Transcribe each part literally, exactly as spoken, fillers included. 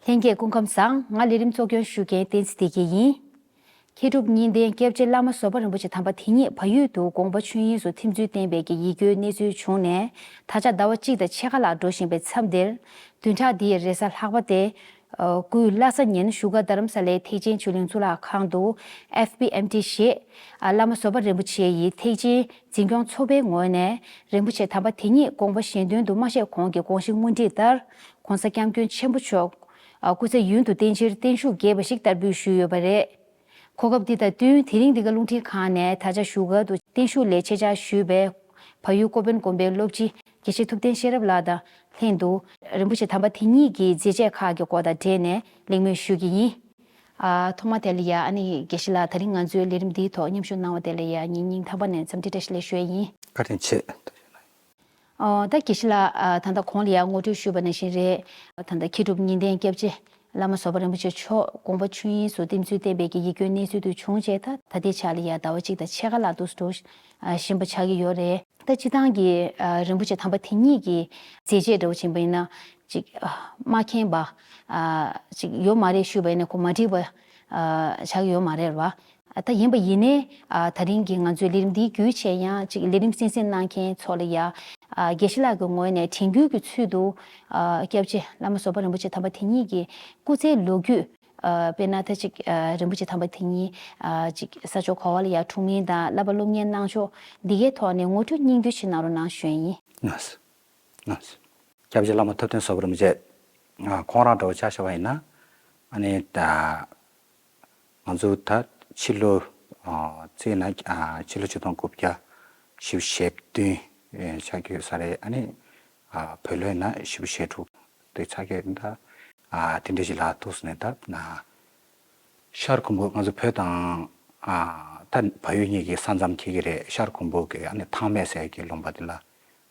ལྷན་རྒྱས་སྐུ་ཁམས་བཟང་། ང་ལས་རིམ་གཙོ་སྐྱོང་ཞུ་མཁན་བསྟན་འཛིན་བདེ་སྐྱིད་ཡིན། མཁས་གྲུབ་གཉིས་ལྡན་སྐྱབས་རྗེ་བླ་མ་ཟོར་པ་རིན་པོ་ཆེ་དམ་པ་དེ་ཉིད་བལ་ཡུལ་དུ་དགོངས་པ་ཆོས་དབྱིངས་སུ་ཐིམ་ཚུལ་བསྟན་པའི་གི་ཡིད་སྐྱོའི་གནས་ཚུལ་བྱུང་ནས། ད་ཆ་ཟླ་བ་གཅིག་དང་ཕྱེད་ཀ་ལ་འགྲོ་བཞིན་པའི་མཚམས་འདིར། བདུན་ཕྲག་འདིའི་རེས་གཟའ་ལྷག་པ་སྟེ། ཨ། དགུའི་ལྷ་ས་ཉིན་བཞུགས་སྒར་རྡ་རམ་ས་ལའི་ཐེག་ཆེན་ཆོས་གླིང་གཙུག་ལག་ཁང་དུ། ཨེཕ་པི་ཨེམ་ཊི་ཞེས། ཨ། བླ་མ་ཟོར་པ་རིན་པོ་ཆེ་ཡི་ཐེག་ཆེན་འཛིན་སྐྱོང་ཚོགས་པའི་ངོས་ནས། རིན་པོ་ཆེ་དམ་པ་དེ་ཉིད་དགོངས་པ་གཞན་དོན་དུ་མ་གཤེགས་གོང་གི་དགོངས་གཞི་སྔོན་སྒྲིག་ལྟར། ྋགོང་ས་ྋསྐྱབས་མགོན་ཆེན་པོ་མཆོག་ཨ། སྐུ་ཚེ་ཡུན་དུ་བརྟན་ཕྱིར་བརྟན་བཞུགས་རྒྱས་པ་ཞིག་བསྟར་འབུལ་ཞུས་ཡོད་པ་རེད། གོ་སྐབས་འདི་དང་བསྟུན། དེ་རིང་འདི་ག་རླུང་འཕྲིན་ཁང་ནས་ད་ཆ་བཞུགས་སྒར་དུ་བརྟན་བཞུགས་ལས་ཆེད་བཅར་ཞུས་པའི་བལ་ཡུལ་ཀོ་པན་དགོན་པའི་སློབ་སྤྱི་དགེ་བཤེས་ཐུབ་བསྟན་ཤེས་རབ་ལགས་དང་ལྷན་དུ། རིན་པོ་ཆེ་དམ་པ་དེ་ཉིད་ཀྱི་མཛད་རྗེས་ཁག་གི་སྐོར་དང་འབྲེལ་ནས་གླེང་མོལ་ཞུ་གི་ཡིན། ཨ། ཐོག་མ་དེ་ལ་ཡ། ཨ་ནི་དགེ་བཤེས་ལགས། ད་རིང་ང་ཚོའི་ལས་རིམ་འདིའི་ཐོག་མཉམ་ཞུགས་གནང་བ་དེ་ལ་ཡ། ངའི་སྙིང་ཐག་པ་ནས་འཚམས་འདྲི་བཀྲ་ཤིས་བདེ་ལེགས་ཞུ་ཡས་ཡིན། བཀའ་དྲིན་ཆེ། ཨོ། ད་དགེ་བཤེས་ལགས། ཨ། ད་ལྟ་གོང་ལ་ཡང་ངོ་སྤྲོད་ཞུས་པ་ནང་བཞིན་རེད། ད་ལྟ་མཁས་གྲུབ་གཉིས་ལྡན་སྐྱབས་རྗེ་བླ་མ་ཟོར་པ་རིན་པོ་ཆེ་མཆོག་དགོངས་པ་ཆོས་དབྱིངས་སུ་ཐིམ་ཚུལ་བསྟན་པའི་གི་ཡིད་སྐྱོའི་གནས་ཚུལ་དེ་བྱུང་རྗེས། ད་ད་ལྟའི་ཆ་ལ་ཡང་ཟླ་བ་གཅིག་དང་ཕྱེད་ཀ་ལྷག་འདུག་སེ་འགྲོ་བཞིན་པ་ཆགས་ཀྱི་ཡོད་རེད། ད་སྤྱིར་བཏང་གི། ཨ། རིན་པོ་ཆེ་དམ་པ་དེ་ཉིད་ཀྱི་མཛད་རྗེས་འདྲ་བོ་ཕྱིན་པ་ཡིན་ན། ཅིག་ཨ། མ་མཁྱེན་པ། ཨ། ཅིག་ཡོད་མ་རེད་ཞུས་པ་ཡིན་ན་ཁོ་མ་འགྲིག་པ། ཨ། ཆགས་ཀྱི་ཡོད་མ་རེད་བ། ད་ཡིན་པ་ཡིན་ནའི། ཨ། ད་རིང་གི་ང་ཚོའི་ལས་རིམ་འདིའི་བརྒྱུད་བྱས་ཡང་ཅིག་ལས་རིམ་གསན་གཟིགས་གནང་མཁན་ཚོ་ལ་ཡ། ཨ། དགེ་བཤེས་ལགས་ཀྱི་ངོས་ནས་དྲན་སྐུལ་གྱི་ཚུལ་དུ། ཨ། སྐྱབས་རྗེ་བླ་མ་ཟོར་པ་རིན་པོ་ཆེ་དམ་པ་དེ་ཉིད་ཀྱི་སྐུ་ཚེའི་ལོ་རྒྱུས། ཨ། དཔེར་ན་ད་ཅིག་ཨ། རིན་པོ་ཆེ་དམ་པ་དེ་ཉིད། ཨ། ཅིག་ས་ཕྱོགས་ག་བ་ལ་ཡ་འཁྲུངས་མིན་དང་། བསླབ་པ་སློབ་གཉེར་གནང་ཕྱོགས་འདི་གའི་ཐོག་ནས་ངོ་སྤྲོད་སྙིང་བསྡུས་ཤིག་གནང་རོགས་གནང་ཞུ་ཡས་ཡིན། ལགས་སོ། ལགས་སོ། སྐྱབས་རྗེ་བླ་མ་ཐུབ་བསྟན་ཟོར་པ་རིན་པོ་ཆེ། ཨ། ཁོང་རང་འདྲ་བོ་ཆ་བཞག་པ་ཡིན་ན། ཨ་ནི་ད། ང་ཚོ་ད་ཕྱི་ལོ། ཨ། བརྩིས་ན། ཨ། ཕྱི་ལོ་ཆིག་སྟོང་དགུ་བརྒྱ་བཞི་བཅུ་ཞེ་བདུན་ཆགས་ཀྱི་ཡོད་ས་རེད། ཨ་ནི། ཨ། བོད་ལོའི་ནང་བཞི་བཅུ་ཞེ་དྲུག་དེ་ཆགས་ཀྱི་ཡོད། ད། ཨ། དེ་འདྲ་ཞིག་ལ་ཐུག་སོང་ནས། ད་ན་ཤར་ཁུམ་བུ། ང་ཚོ་བོད་དང་། ཨ། ད་བལ་ཡུལ་གཉིས་ཀྱི་ས་མཚམས་འཁེལ་གྱི་རེད། ཤར་ཁུམ་བུ་གི། ཨ་ནི་ཐང་སྨད་ཟེར་གྱི་ལུང་པ་དེ་ལ།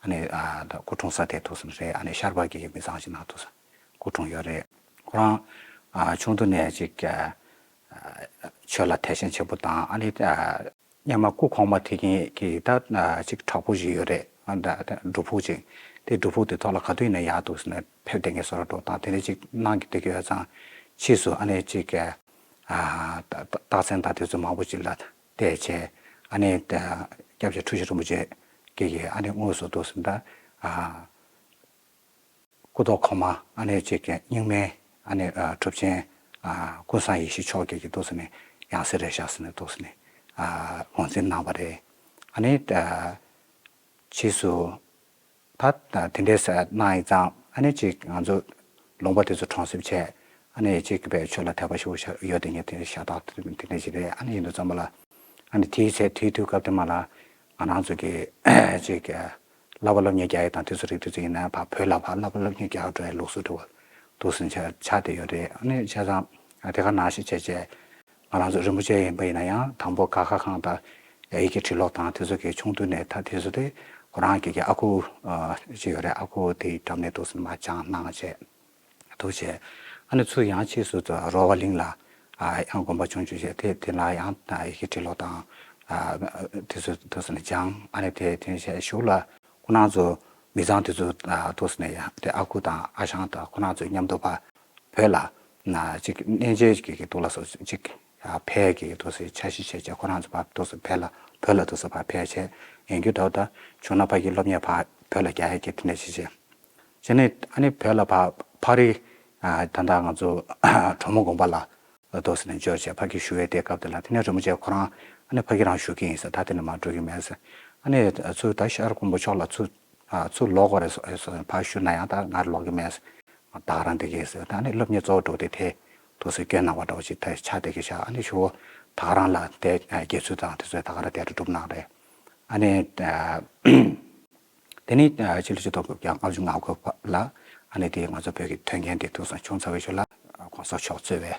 ཨ་ནི། ཨ། ད་སྐུ་འཁྲུངས་ས་དེ་ཐུག་སོང་རེད། ཨ་ནི་ཤར་པ་གི་མི་ཚང་ཞིག་ནང་ཐུག་སོང་། སྐུ་འཁྲུངས་ཡོད་རེད། ཁོ་རང་། ཨ། ཆུང་དུས་ནས་ཅིག་ཨ། ཆོས་ལ་དད་ཞེན་ཆེན་པོ་དང་། ཨ་ནི། ཨ། སྔོན་མ་སྐུ་གོང་མ་དེ་གིན་གྱི་ད། ཨ། ཅིག་བྲག་ཕུག་ཅིག་ཡོད་རེད། ཨ། ད་སྒྲུབ་ཕུག་ཅིག་དེ་སྒྲུབ་ཕུག་དེ་ཐོག་ལ་ག་དུས་ཡིན་ན་ཡར་འདུག་སེ་ནས་ཕེབས་བསྡད་མཁན་བཟོ་འདྲ་འདྲ་བོ་དང་། དེ་འདྲ་ཅིག་གནང་གི་བསྡད་ཀྱི་ཡོད་ཙང་། ཕྱིས་སུ་ཨ་ནི་ཅིག་ཨ། ད་རྟགས་མཚན་དང་དེ་ཚོ་མང་པོ་ཅིག་ལ་བལྟས་བྱས། ཨ་ནི་ད་སྐྱབས་རྗེ་འཁྲུལ་ཞིག་རིན་པོ་ཆེ་གིས། ཨ་ནི་དངོས་སུ་འདུག་སེ་ད། ཨ། སྐུ་ཐོག་གོང་མ། ཨ་ནི་ཅིག་རྙིང་མའི། ཨ་ནི། ཨ། གྲུབ་ཆེན། ཨ། ཀུན་བཟང་ཡེ་ཤེས་མཆོག་གིས་འདུག་སེ་ནས་ཡང་སྲིད་རེད་བཞག་ཟེར་ནས་འདུག་སེ་ནས། ཨ། ངོས་འཛིན་གནང་བ་རེད། ཨ་ནི། ཨ། ཕྱིས་སུ་ད། ད་དེ་འདྲའི་ཟེར་གནང་ཡིན་ཙང་། ཨ་ནི་ཅིག་ང་ཚོ་ལུང་པ་དེ་ཚོ་གྲོང་གསེབ་བྱས། ཨ་ནི་ཅིག་བའི་ཆོས་ལ་དད་པ་ཞེ་པོ་ཡོད་དེ་ངས་དེ་ཤ་སྟག་དེ་འདྲ་ཞིག་རེད། ཨ་ནི་ཡིན་དུས་ཙམ་པ་ལ། ཨ་ནི་དེའི་ཚེ་དེའི་དུས་སྐབས་དེ་མ་ལ་ང་རང་ཚོ་གི་ཅིག་བསླབ་པ་སློབ་གཉེར་རྒྱག་ཡས་དང་དེ་ཚོ་རིགས་དེ་ཚོ་ཡིན་ན་ཕར་བོད་ལ་ཕར་བསླབ་པ་སློབ་གཉེར་རྒྱག་འགྲོ་ཡས་ལུགས་སྲོལ་འདྲ་བོ་འདུག་སེ་ཆགས་ཆགས་བསྡད་ཡོད་རེད། ཨ་ནི་བྱས་ཙང་དེ་ག་ནང་བཞིན་བྱས་བྱས། ང་རང་ཚོ་རིན་པོ་ཆེ་ཡིན་པ་ཡིན་ན་ཡང་དང་པོ་ཀ་ཁ་ཁང་དང་ཡི་གེ་འབྲི་ཀློག་དང་དེ་ཚོ་གི་ཆུང་དུས་ནས། ད་དེ་ཚོ་དེ་ཁོ་རང་གི་གི་ཨ་ཁུ་ཅིག་ཡོད་རེད། ཨ་ཁུ་དེའི་འགྲམ་ནས་འདུག་སེ་མར་སྦྱངས་གནང་བྱས། འདུག་བྱས། ཨ་ནི་ཚུར་ཡང་ཕྱིས་སུ་རོ་བ་གླིང་ལ། ཨ། ཡང་དགོན་པ་ཆུང་ཆུང་བྱས། དེ་དེ་ལ་ཡང་ཡི་གེ་འབྲི་ཀློག་དང་། ཨ། དེ་ཚོ་འདུག་སེ་ནས་སྦྱངས། ཨ་ནི་དེ་དེ་བྱས་གཞུག་ལ་ཁོ་རང་ཚོ་མི་ཚང་དེ་ཚོ། ཨ། འདུག་སེ་ནས་ཡང་དེ་ཨ་ཁུ་དང་ཨ་ཞང་དང་ཁོ་རང་ཚོ་མཉམ་དུ་ཕར་བོད་ལ་ན་ཅིག་གནས་མཇལ་གྱི་གི་འདུག་ལ་སོགས་ཅིག་ཕེབས་ཀྱི་འདུག་སེ་འཆར་གཞི་བྱས་བྱས། ཁོ་རང་ཚོ་ཕར་འདུག་སེ་བོད་ལ། བོད་ལ་འདུག་སེ་ཕར་ཕེབས་བྱས། ཡིན་རྒྱུ་འདྲ་བོ། ད་བྱུང་ན་ཕ་གི་སློབ་གཉེར་ཕར་བོད་ལ་རྒྱག་ཡས་ཀྱི་དེ་འདྲ་བྱས་བྱས། བྱས་ནས་ཨ་ནི་བོད་ལ་ཕར་ཕ་རི། ཨ། ད་ལྟ་ང་ཚོ་གྲོ་མོ་དགོན་པ་ལ་འདུག་སེ་ནས་འབྱོར་བྱས་ཕ་གི་བཞུགས་པའི་དེ་སྐབས་དེ་ལ། དེ་ནས་རིན་པོ་ཆེ་ཁོ་རང་ཨ་ནི་ཕ་གི་རང་བཞུགས་ཀྱི་ཡིན་ཟེར། ད་དེ་ནས་མར་འགྲོ་གི་མེད་ཟེར། ཨ་ནི་ཚུར་ད་ཤར་ཁུམ་བུ་ཕྱོགས་ལ་ཚུར། ཨ། ཚུར་ལོག་དགོས་རེད་ཟེར་ཟེར་ཕར་ཞུ་ན་ཡང་ད་ང་ལོག་གི་མེད་ཟེར། ད་ག་རང་བསྡད་ཀྱི་ཟེར། ད་ཨ་ནི་སློབ་གཉེར་གཙོ་བོ་འདྲ་བོ་དེ་དེ་འདུག་སེ་བསྐྱོན་གནང་བ་འདྲ་བོ་ཞིག་ད་ཆགས་བསྡད་ཀྱི་ཤག་ཨ་ནི་གཞུག་གུ་ད་ག་རང་ལ་དེ་དགེ་ཚུལ་དང་དེ་ཚོ་ད་ག་རང་དེ་འདྲ་སྒྲུབ་གནང་རེད། ཨ་ནི། ཨ། དེ་ནས་ཕྱི་ལོ་ཆིག་སྟོང་དགུ་བརྒྱ་ལྔ་བཅུ་ང་དགུ་ལ་ཨ་ནི་དེ་ང་ཚོ་བོད་ཀྱི་དོན་རྐྱེན་དེ་ཐུག་སོང་། བྱུང་ཚར་བའི་ཤུལ་ལ་གོང་ས་མཆོག་གཙོས་པའི་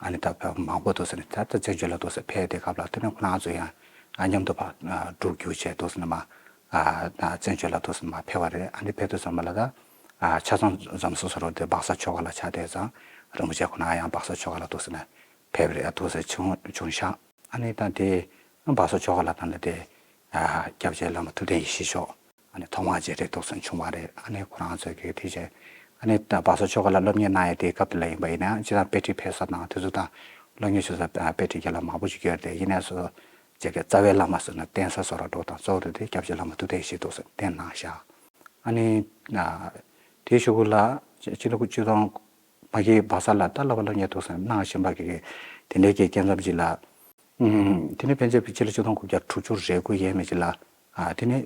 ཨ་ནི་ད་བོད་མང་པོ་འདུག་སེ་ནས་ད་ལྟ་བཙན་བྱོལ་ལ་འདུག་སེ་ཕེབས་དེ་སྐབས་ལ། དེ་ནས་ཁོ་རང་ཚོ་ཡང་མཉམ་དུ་ཕར་འགྲོ་རྒྱུག་བྱས་འདུག་སེ་ནས་མར། ཨ། བཙན་བྱོལ་ལ་འདུག་སེ་མར་ཕེབས་པ་རེད། ཨ་ནི་ཕེབས་དུས་ཙམ་པ་ལ་ད། ཨ། ཆ་ཚང་འཛོམས་ས་བཟོ་འདྲ་བོ་དེ་སྦག་ས་ཆོས་སྒར་ལ་ཆགས་བསྡད་ཙང་། རིན་པོ་ཆེ་ཁོ་རང་ཡང་སྦག་ས་ཆོས་སྒར་ལ་འདུག་སེ་ནས་ཕེབས་པ་རེད། འདུག་སེ་བྱུང་བྱུང་ཤག་ཨ་ནི་ད་དེ་སྦག་ས་ཆོས་སྒར་ལ་ད་ནི་དེ། ཨ། སྐྱབས་རྗེ་བླ་མ་ཐུབ་བསྟན་ཡེ་ཤེས་མཆོག་ཨ་ནི་ཐོག་མར་མཇལ་འཕྲད་འདུག་སེ་བྱུང་བ་རེད། ཨ་ནི་ཁོ་རང་ཚོས་ཀྱི་དེ་བྱས། ཨ་ནི་ད་བ་སོ་ཆོ་ག་ལ་སློབ་གཉེར་གནང་ཡ་དེའི་སྐབས་དེ་ལ་ཡིན་པ་ཡིན་ན་ཡང་སྤྱིར་བཏང་དཔེ་ཁྲིད་ཕེབས་ས་དང་དེ་ཚོ་དང་སློབ་གཉེར་ཞུ་ས་དཔེ་ཁྲིད་རྒན་ལགས་མང་པོ་ཞིག་ཡོད་རེད་དེ། ཡིན་ནའི་སོ་བྱེད་ཀྱི་རྩ་བའི་བླ་མ་ཟེར་ན་བསྟེན་ས་བཟོ་གྲྭ་འགྲོ་དང་གཙོ་བོ་དེ་སྐྱབས་རྗེ་བླ་མ་ཐུབ་བསྟན་ཡེ་ཤེས་འདུག་ཟེར་བསྟེན་གནང་ཤག་ཨ་ནི་དེའི་གཞུག་གུ་ལ་སྤྱི་ལོ་ཆིག་སྟོང་ཕ་གི་བ་ས་ལ་ད་བསླབ་པ་སློབ་གཉེར་འདུག་ཟེར་གནང་བཞིན་པ་གི་དེ་འདྲའི་གི་སྐབས་མཚམས་ཅིག་ལ། ཨུམ། དེ་ནས་ཕན་ཆད་ཕྱི་ལོ་ཆིག་སྟོང་དགུ་བརྒྱ་དྲུག་ཅུ་རེ་དགུ་ཡས་མས་ཅིག་ལ། ཨ། དེ་ནས་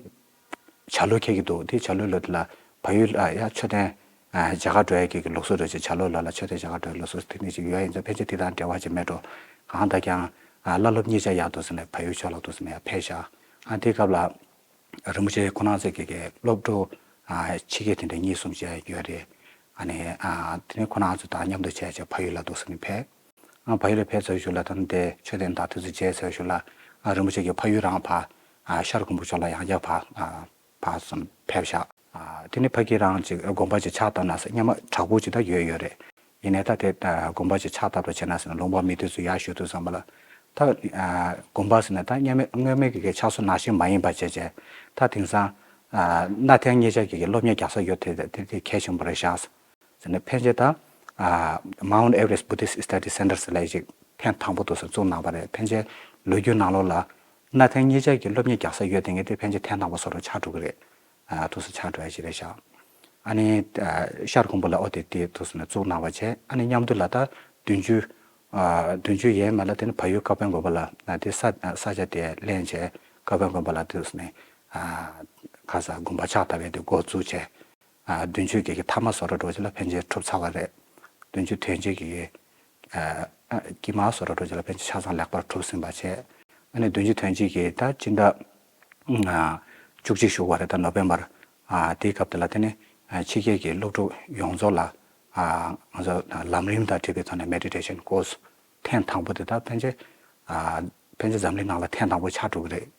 བྱ་ལུག་འཁེལ་གྱི་འདུག་དེ་བྱ་ལུག་ལོ་དེ་ལ་བལ་ཡུལ་ལ་ཡ་མཆོད་རྟེན་ཨ་མཇལ་ཁ་འགྲོ་ཡ་གི་གི་ལུགས་སྲོལ་འདྲ་ཅིག་བྱ་ལུག་ལོ་ལ་མཆོད་རྟེན་མཇལ་ཁ་འགྲོ་ཡ་ལུགས་སྲོལ་དེ་འདྲ་ཅིག་ཡོད་ཡིན་ཙང་ཕན་ཆད་དེ་དང་འབྲེལ་བ་ཅིག་མེད་འགྲོ། གང་ལྟར་ཀྱང་ཨ་བླ་སློབ་གཉིས་ཆ་ཡག་འདུག་ཟེར་ནས་བལ་ཡུལ་ཕྱོགས་ལ་འདུག་ཟེར་ནས་ཡར་ཕེབས་ཤག་ཨ་དེ་སྐབས་ལ་རིན་པོ་ཆེ་ཁོ་རང་ཚོ་གི་གི་སློབ་ཕྲུག་ཨ་ཕྱི་རྒྱལ་དེ་འདྲ་གཉིས་གསུམ་ཅིག་ཡོད་རེད། ཨ་ནི་ཨ་དེ་ནས་ཁོ་རང་ཚོ་དང་མཉམ་དུ་བྱས་བྱས་བལ་ཡུལ་ལ་འདུག་ཟེར་ནས་ཕེབས། ཨ་བལ་ཡུལ་ལ་ཕེབས་ཚར་བའི་གཞུག་ལ་ད་ནི་དེ་མཆོད་རྟེན་དང་དེ་ཚོ་མཇལ་ཚར་བའི་གཞུག་ལ་ཨ་རིན་པོ་ཆེ་གིས་ཕ་ཡུལ་རང་ཕར་ཨ་ཤར་ཀོང་པོ་ཕྱོགས་ལ་ཡང་བསྐྱར་ཕར་ཨ་ཕར་སོང་ཕེབས་ཤག་ཨ་དེ་ནི་ཕ་གི་རང་ཅིག་དགོན་པ་ཅིག་ཕྱག་བཏབ་ན་ཟེར་སྔོན་མ་བྲག་ཕུག་ཅིག་ད་ཡོད་ཡོད་རེད། ཡིན་ནའི་ད་དེ་ཨ་དགོན་པ་ཅིག་ཕྱག་བཏབ་པ་བྱས་ན་ཟེར་ན་ལུང་པ་མི་དེ་ཚོ་ཡར་ཞུ་དུས་ཙམ་པ་ལ་ད་ཨ་དགོན་པ་ཟེར་ན་ད་སྔོན་མའི་སྔོན་མའི་གི་གི་ཕྱག་བཟོ་ནང་བཞིན་མ་ཡིན་པ་བྱས་བྱས་ད་དེང་སང་ཨ་གནའ་དེང་གཉིས་ཆར་གི་གི་སློབ་གཉེར་རྒྱག་ས་ཡོད་དེ་དེ་དེ་གལ་ཆེན་པོ་རེད་ཤག་ཟེར་ནས་ཕན་ཆད་ད་ཨ་Mount Everest Buddhist Study Center ཟེར་ལབ་ཅིག་ཐེངས་དང་པོ་དུ་སུ་བཙུགས་གནང་བ་རེད། ཕན་ཆད་ལོ་རྒྱུས་ནང་ལོགས་ལ་གནའ་དེང་གཉིས་ཆར་གྱི་སློབ་གཉེར་རྒྱག་ས་ཡོད་དེ་ངས་དེ་ཕན་ཆད་ཐེངས་དང་པོ་བཟོ་འདྲ་ཆགས་འགྲོ་གི་རེད། ཨ་དུ་སུ་ཆགས་འགྲོ་ཡ་ཅིག་རེད་ཤག་ཨ་ནི་ཨ་ཤར་ཀོང་པོ་ལ་ཨོ་དེ་དེ་དུ་སུ་ནས་བཙུགས་གནང་བ་བྱས། ཨ་ནི་མཉམ་དུ་ལ་ད་བདུན་ཅུ་ཨ་བདུན་ཅུ་ཡས་མས་ལ་དེ་ནི་བལ་ཡུལ་ཀ་པན་དགོན་པ་ལ་ཨ་དེ་ས་ས་ཆ་དེ་ལེན་བྱས་ཀ་པན་དགོན་པ་ལ་དུ་སུ་ནས་ཨ་ཁ་ས་དགོན་པ་ཕྱག་བཏབ་པའི་དེ་འགོ་བཙུགས་བྱས། ཨ་བདུན་ཅུ་གི་གི་ཐ་མ་བཟོ་འདྲ་འདྲ་ཅིག་ལ་ཕན་ཆད་གྲུབ་ཚར་བ་རེད། བདུན་ཅུ་དོན་གཅིག་གི་ཨ་ཨ་དཀྱིལ་མ་བཟོ་འདྲ་འདྲ་ཅིག་ལ་ཕན་ཆད་ཆ་ཚང་ལེགས་པར་གྲུབ་ཟིན་པ་བྱས། ཨ་ནི་བདུན་ཅུ་དོན་གཅིག་གི་ད་སྤྱི་ཟླ་ཨ་བཅུ་གཅིག་ཞུགས་པ་རེད། ད་ནོ་བེམ་བར་ཨ་དེའི་སྐབས་དེ་ལ་དེ་ནི་ཨ་ཕྱི་རྒྱལ་གྱི་སློབ་ཕྲུག་ཡོངས་རྫོགས་ལ་ཨ་ང་ཚོ་ལམ་རིམ་དང་འབྲེལ་བའི་ཐོག་ནས་མེ་ཌི་ཊེ་ཤན་ཀོར་སི་ཐེངས་དང་པོ་དེ་ད་ཕན་ཆད་ཨ་ཕན་ཆད་འཛམ་གླིང་ནང་ལ་ཐེངས་དང་པོ་ཆགས་འགྲོ་གི་རེད།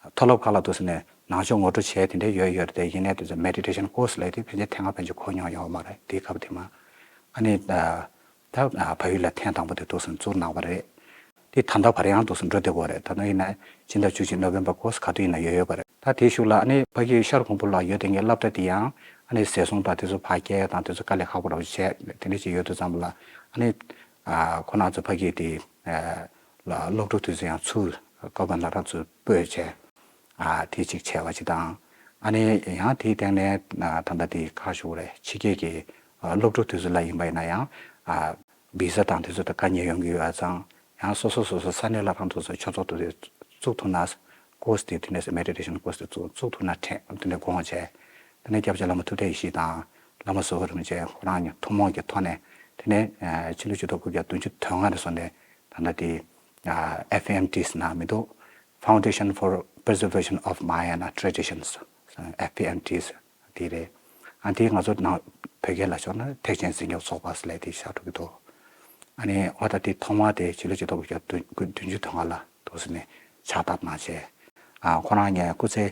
མཐོ་སློབ་ཁག་ལ་འདུག་ཟེར་ནས་ནང་ཆོས་ངོ་སྤྲོད་བྱས་དེ་འདྲ་ཡོད་ཡོད་རེད་དེ། ཡིན་ནའི་དེ་ཚོ་མེ་ཌི་ཊེ་ཤན་ཀོར་སི་ལབ་དེ་ཕན་ཆད་ཐེངས་ལྔ་ཕན་ཆད་གོ་མྱོང་ཡོད་མ་རེད། དེའི་སྐབས་དེ་མ་ཨ་ནི་ཨ་ད་ཨ་བལ་ཡུལ་ལ་ཐེངས་དང་པོ་དེ་འདུག་ཟེར་ནས་བཙུགས་གནང་བ་རེད། དེ་ད་ལྟ་བར་ཡང་འདུག་ཟེར་འགྲོ་བསྡད་ཡོད་རེད། ད་ནི་ཡིན་ན་སྤྱི་ཟླ་བཅུ་གཅིག་ནོ་བེམ་བར་ཀོར་སི་ག་དུས་ཡིན་ན་ཡོད་ཡོད་པ་རེད། ད་དེའི་གཞུག་ལ་ཨ་ནི་ཕ་གི་ཤར་ཀོང་པོ་ལ་ཡོད་དེ་ངའི་སློབ་གྲྭ་དེ་ཡང་ཨ་ནི་ཟས་སྲུང་དང་དེ་ཚོ་ཕར་སྐྱེལ་དང་དེ་ཚོ་དཀའ་ལས་ཁག་པོ་འདྲ་བོ་བྱས་དེ་འདྲ་ཅིག་ཡོད་དུས་ཙམ་པ་ལ་ཨ་ནི་ཨ་ཁོ་རང་ཚོ་ཕ་གི་དེ་ཨ་ལ་སློབ་ཕྲུག་དེ་ཚོ་ཡང་ཚུར་ཀ་པན་ལ་རང་ཚུར་སྤོས་བྱས། ཨ་དེ་གཅིག་བྱས་པ་གཅིག་དང་། ཨ་ནི་ཡང་དེའི་སྟེང་ནས་ཨ་ད་ལྟ་དེ་ཁ་ཞུ་རེད། ཕྱི་རྒྱལ་གྱི་ཨ་སློབ་ཕྲུག་དེ་ཚོ་ལ་ཡིན་པ་ཡིན་ན་ཡང་ཨ་བི་ཟ་དང་དེ་ཚོ་ད་དཀའ་ངལ་ཡོང་གི་ཡོད་ཙང་། ཡང་སོ་སོ་སོ་སོ་ས་གནས་ལ་རང་དུ་སོ་ཆོས་ཚོགས་དེ་བཙུགས་ཐུབ་ན་ཀོར་སི་དེ་དེ་ནས་མེ་ཌི་ཊེ་ཤན་ཀོར་སི་དེ་བཙུགས་བཙུགས་ཐུབ་ན་དྲན་དེ་ནས་དགོངས་བྱས། དེ་ནས་སྐྱབས་རྗེ་བླ་མ་ཐུབ་བསྟན་ཡེ་ཤེས་དང་བླ་མ་ཟུར་པ་རིན་པོ་ཆེ་ཁོ་རང་གཉིས་ཐུན་མོང་གི་ཐོག་ནས་དེ་ནས་ཕྱི་ལོ་ཆིག་སྟོང་དགུ་བརྒྱ་བདུན་ཅུ་དོན་ལྔ་ནས་བཟུང་ནས་ད་ལྟ་དེ་ཨེཕ་ཨེམ་ཊི་ཟེར་ན་མི་འདུག Foundation for Preservation of Mahayana Traditions, ཨེཕ་ཨེམ་ཊི་ཟེར་དེ་རེད། ཨ་དེ་ང་ཚོ་ནང་བོད་སྐད་ལ་ཕྱོགས་ན་ཐེག་ཆེན་འཛིན་སྐྱོང་ཚོགས་པ་ཟེར་ལབ་དེ་ཤར་འགྲོ་གི་འདུག་ཨ་ནི་འོ་ད་དེ་ཐོག་མ་དེ་ཕྱི་ལོ་ཆིག་སྟོང་དགུ་བརྒྱ་བདུན་ཅུ་དོན་ལྔ་ལ་འདུག་ཟེར་ནས་ཕྱག་བཏབ་གནང་བྱས། ཨ་ཁོ་རང་ངས་སྐུ་ཚེ་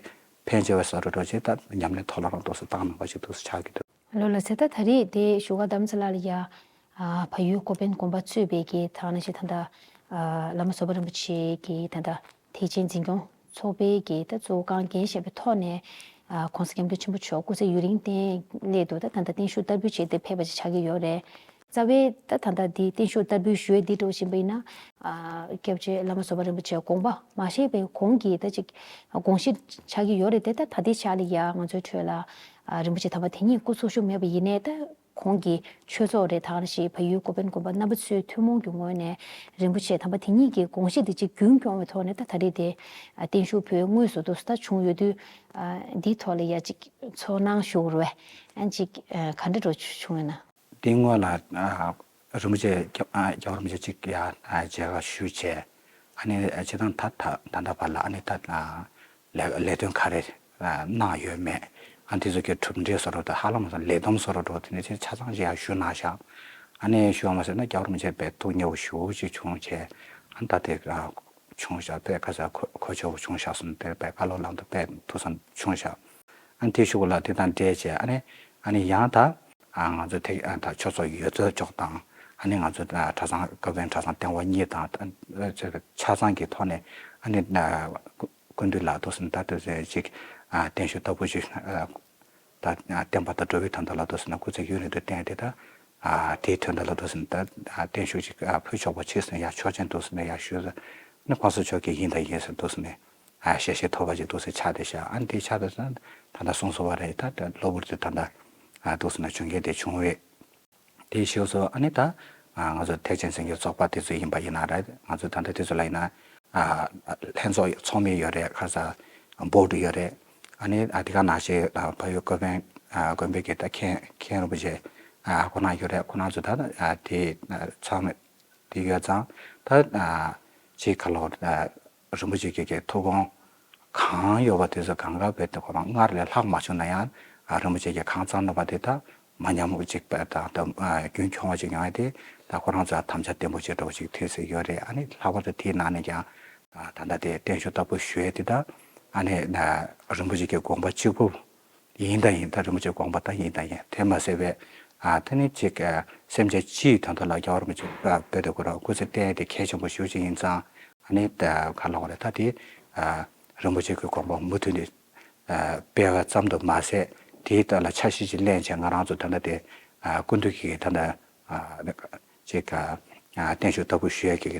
ཕན་ཆེ་བའི་བཟོ་འདྲ་འདྲ་བྱས་ད་ཉམས་ལེན་ཐོག་ལ་རང་འདུག་སེ་བཏང་གནང་བ་ཞིག་འདུག་སེ་ཆགས་ཀྱི་འདུག་ལོ་ལ་ཚེ་ད་ད་རེས་དེ་བཞུགས་སྒར་རྡ་རམ་ས་ལ་ལ་ཡ། ཨ་བལ་ཡུལ་ཀོ་པན་དགོན་པ་གཙོས་པའི་གི་ད་ནང་བཞིན་ད་ལྟ་ཨ་བླ་མ་བཟོད་པ་རིན་པོ་ཆེ་གི་ད་ལྟ་ཐེག་ཆེན་འཛིན་སྐྱོང་ཚོགས་པའི་གི་ད་གཙོ་བོ་རྐང་འགན་བཞེས་པའི་ཐོག་ནས་ཨ་༸གོང་ས་༸སྐྱབས་མགོན་ཆེན་པོ་མཆོག་སྐུ་ཚེ་ཡུན་རིང་བརྟན་སླད་དུ་ད་ད་ལྟ་བརྟན་བཞུགས་བསྟར་འབུལ་བྱས་ཏེ་ཕེབས་པ་ཅིག་ཆགས་ཀྱི་ཡོད་རེད། རྩ་བའི་ད་ད་ལྟ་འདི་བརྟན་བཞུགས་བསྟར་འབུལ་ཞུ་ཡས་འདི་འདྲ་བོ་ཡིན་པ་ཡིན་ན་ཨ་སྐྱབས་རྗེ་བླ་མ་བཟོད་པ་རིན་པོ་ཆེ་དགོངས་པ་མ་བཞེས་པའི་གོང་གི་ད་ཅིག་དགོངས་གཞི་ཆགས་ཀྱི་ཡོད་རེད་དེ། ད་ད་ལྟའི་ཆ་ལ་ཡ་ང་ཚོའི་ཁྲོད་ལ་ཨ་རིན་པོ་ཆེ་དམ་པ་དེ་ཉིད་སྐུ་འཚོ་བཞུགས་མེད་པ་ཡིན་ནའི་ད་གོང་གི་ཆོས་ཚོགས་རེད། ད་ག་ནང་བཞིན་བལ་ཡུལ་ཀོ་པན་དགོན་པ་རྣམ་པ་ཚོའི་ཐུན་མོང་གི་ངོས་ནས་རིན་པོ་ཆེ་དམ་པ་དེ་ཉིད་ཀྱི་དགོངས་གཞི་དེ་གཅིག་རྒྱུན་སྐྱོང་བའི་ཐོག་ནས་ད་ད་རེས་དེ་ཨ་བརྟན་བཞུགས་ཕུལ་དངོས་སུ་འདུག་ད་བྱུང་ཡོད་དུས་ཨ་འདིའི་ཐོག་ལ་ཡ་གཅིག་ཚོར་སྣང་ཞུ་རུ་བས་ཨ་གཅིག་ཨ་ག་འདྲ་འགྲོ་བྱུང་ཡོད་ན། དེ་སྔོན་ལ་ཨ་རིན་པོ་ཆེ་རྒྱལ་བ་རིན་པོ་ཆེ་གཅིག་ཡ་ཨ་མཇལ་ཁ་ཞུས་བྱས། ཨ་ནི་ཨ་སྤྱིར་བཏང་ད་ད་ད་ལྟ་བར་ལ་ཨ་ནི་ད་ཨ་ལས་ལས་དོན་ག་རེ་ཨ་གནང་ཡོད་མེད། ཨ་དེ་ཚོ་གི་གྲུབ་འབྲས་བཟོ་འདྲ་དང་ཧ་ལམ་ལས་བསྡོམས་བཟོ་འདྲ་དེ་ནས་ཆ་ཚང་ཞིག་ཡང་ཞུ་གནང་ཤག་ཨ་ནི་ཞུ་བ་མ་ཟད་ན་རྒྱལ་བ་རིན་པོ་ཆེ་དཔེ་ཐུགས་མཉེས་པོ་ཞེ་པོ་ཅིག་བྱུང་བྱས། ཨ་ད་དེ་ཨ་བྱུང་ཤག་དཔེ་ཁ་ས་གོ་གོ་ཆོད་པོ་བྱུང་ཤག་གསུངས་ཏེ་དཔེ་བཀའ་སློབ་ལམ་དུ་དཔེ་ཐུགས་བསམ་བྱུང་ཤག་ཨ་ནི་དེ་གཞུག་ལ་དེ་དང་འབྲེལ་བྱས་ཨ་ནི་ཨ་ནི་ཡང་ད་ཨ་ང་ཚོ་དེ་ཨ་ད་ཆོས་ཚོགས་ཡོད་ཚད་ཅོག་དང་། ཨ་ནི་ང་ཚོ་ཨ་གྲྭ་ཚང་ཀ་པན་གྲྭ་ཚང་ལྟེ་བ་གཉིས་དང་ཨ་ཆ་ཚང་གི་ཐོག་ནས་ཨ་ནི་ཨ་སྐུ་མདུན་ལ་ཐུགས་སེམས་ད་དུ་ཅིག་ཨ་བརྟན་བཞུགས་ལྟ་བུ་ཞིག་ཨ་ ད་བསྟན་པ་དང་འགྲོ་བའི་དོན་དག་ལ་འདུག་ཟེར་ན་སྐུ་ཚེ་ཡུན་རིང་དུ་བསྟེན་ཏེ། ད་དེའི་དོན་དག་ལ་འདུག་ཟེར་ན་ད་བརྟན་བཞུགས་ཅིག་ཕུལ་ཆོག་པ་བྱེད་ཟེར་ཡར་ཆོག་མཆན་འདུག་ཟེར་ན་ཡར་ཞུས་ཟེར་ན། གོང་ས་མཆོག་གིས་ཡིན་དང་ཡིན་ཟེར་འདུག་ཟེར་ནས་ཞལ་བཞེས་ཐོབ་པ་ཅིག་འདུག་ཟེར་ཆགས་བསྡད་ཤག་ཨ་ནི་དེ་ཆགས་བསྡད་ཟེར་ན་ད་ལྟ་གསུངས་སོང་བ་རེད། ད་གློ་བུར་དུ་ད་ལྟ་འདུག་ཟེར་ན་བྱུང་མཁན་དེ་བྱུང་བས། དེ་ཞེས་སོ། ཨ་ནི་ད་ང་ཚོ་ཐེག་ཆེན་སེམས་བསྐྱེད་ཚོགས་པ་དེ་ཚོ་ཡིན་པ་ཡིན་ན་རེད། ང་ཚོ་ད་ལྟ་དེ་ཚོ་ལ་ཡིན་ན་ལྷན་ཚོགས་ཚོགས་མི་ཡོད་རེད། ཁ་ས་བྷོ་ཌི་ཡོད་རེད། ཨ་ནི་ཨ་དེ་ག་ནང་བཞིན་ཕ་ཡུལ་ཀོ་པན་ཀོན་པེ་གི་ད་མཁན་མཁན་རིན་པོ་ཆེ་ཁོ་ན་ཡོད་རེད། ཁོ་ན་ཚོ་ད་དེ་ཚང་མ་དེ་ཡོད་ཙང་ད་ཅིག་ག་ལོག་རིན་པོ་ཆེ་གི་གི་ཐུགས་དགོངས་གང་ཡོད་པ་དེ་ཚོ་གང་ག་བས་དེ་ཁོ་རང་སྔར་ལས་ལྷག་མ་བྱུང་ན་ཡང་རིན་པོ་ཆེ་གིས་གང་བརྩམས་གནང་བ་དེ་ད་མ་ཉམས་གཅིག་པ་དང་ད་རྒྱུན་འཁྱོངས་པ་ཅིག་ཡོང་ཡ་དེ་ད་ཁོ་རང་ཚོ་དམ་བཅའ་བརྟན་པོ་བྱེད་འགྲོ་བ་ཅིག་ཐོན་སྲིད་ཡོད་རེད། ཨ་ནི་ལྷག་པར་དུ་དེའི་ནང་ནས་ཀྱང་ད་ལྟ་དེ་བརྟན་བཞུགས་བདག་པོ་ཞུ་ཡ་དེ་ད་ཨ་ནི་རིན་པོ་ཆེ་གི་དགོངས་པ་གཅིག་པུ་ཡིན་དང་ཡིན། ད་རིན་པོ་ཆེའི་དགོངས་པ་ད་ཡིན་དང་ཡིན། དེ་མ་ཟད་པའི་ཨ་ད་ནི་ཅིག་ཨ་སེམས་ཅན་སྤྱིའི་དོན་དག་ལ་རྒྱལ་བ་རིན་པོ་ཆེ་བོད་དུ་སྐུ་ར་སྐུ་ཚེ་བརྟན་དེ་གལ་ཆེན་པོ་ཞེ་པོ་ཅིག་ཡིན་ཙང་། ཨ་ནི་ད་ག་ལ་བ་རེད། ད་དེ་ཨ་རིན་པོ་ཆེ་གི་དགོངས་པ་མུ་མཐུད་ནས་ཨ་སྤེལ་བ་ཙམ་དུ་མ་ཟད། དེའི་ཐད་ལ་འཆར་གཞི་ཅིག་ལེན་བྱས་ང་རང་ཚོ་ད་ལྟ་དེ་ཨ་སྐུ་མདུན་གྱི་ད་ལྟ་ཨ་ཅིག་ཨ་བརྟན་བཞུགས་བདག་པོ་ཞུ་ཡ་གི་དེ།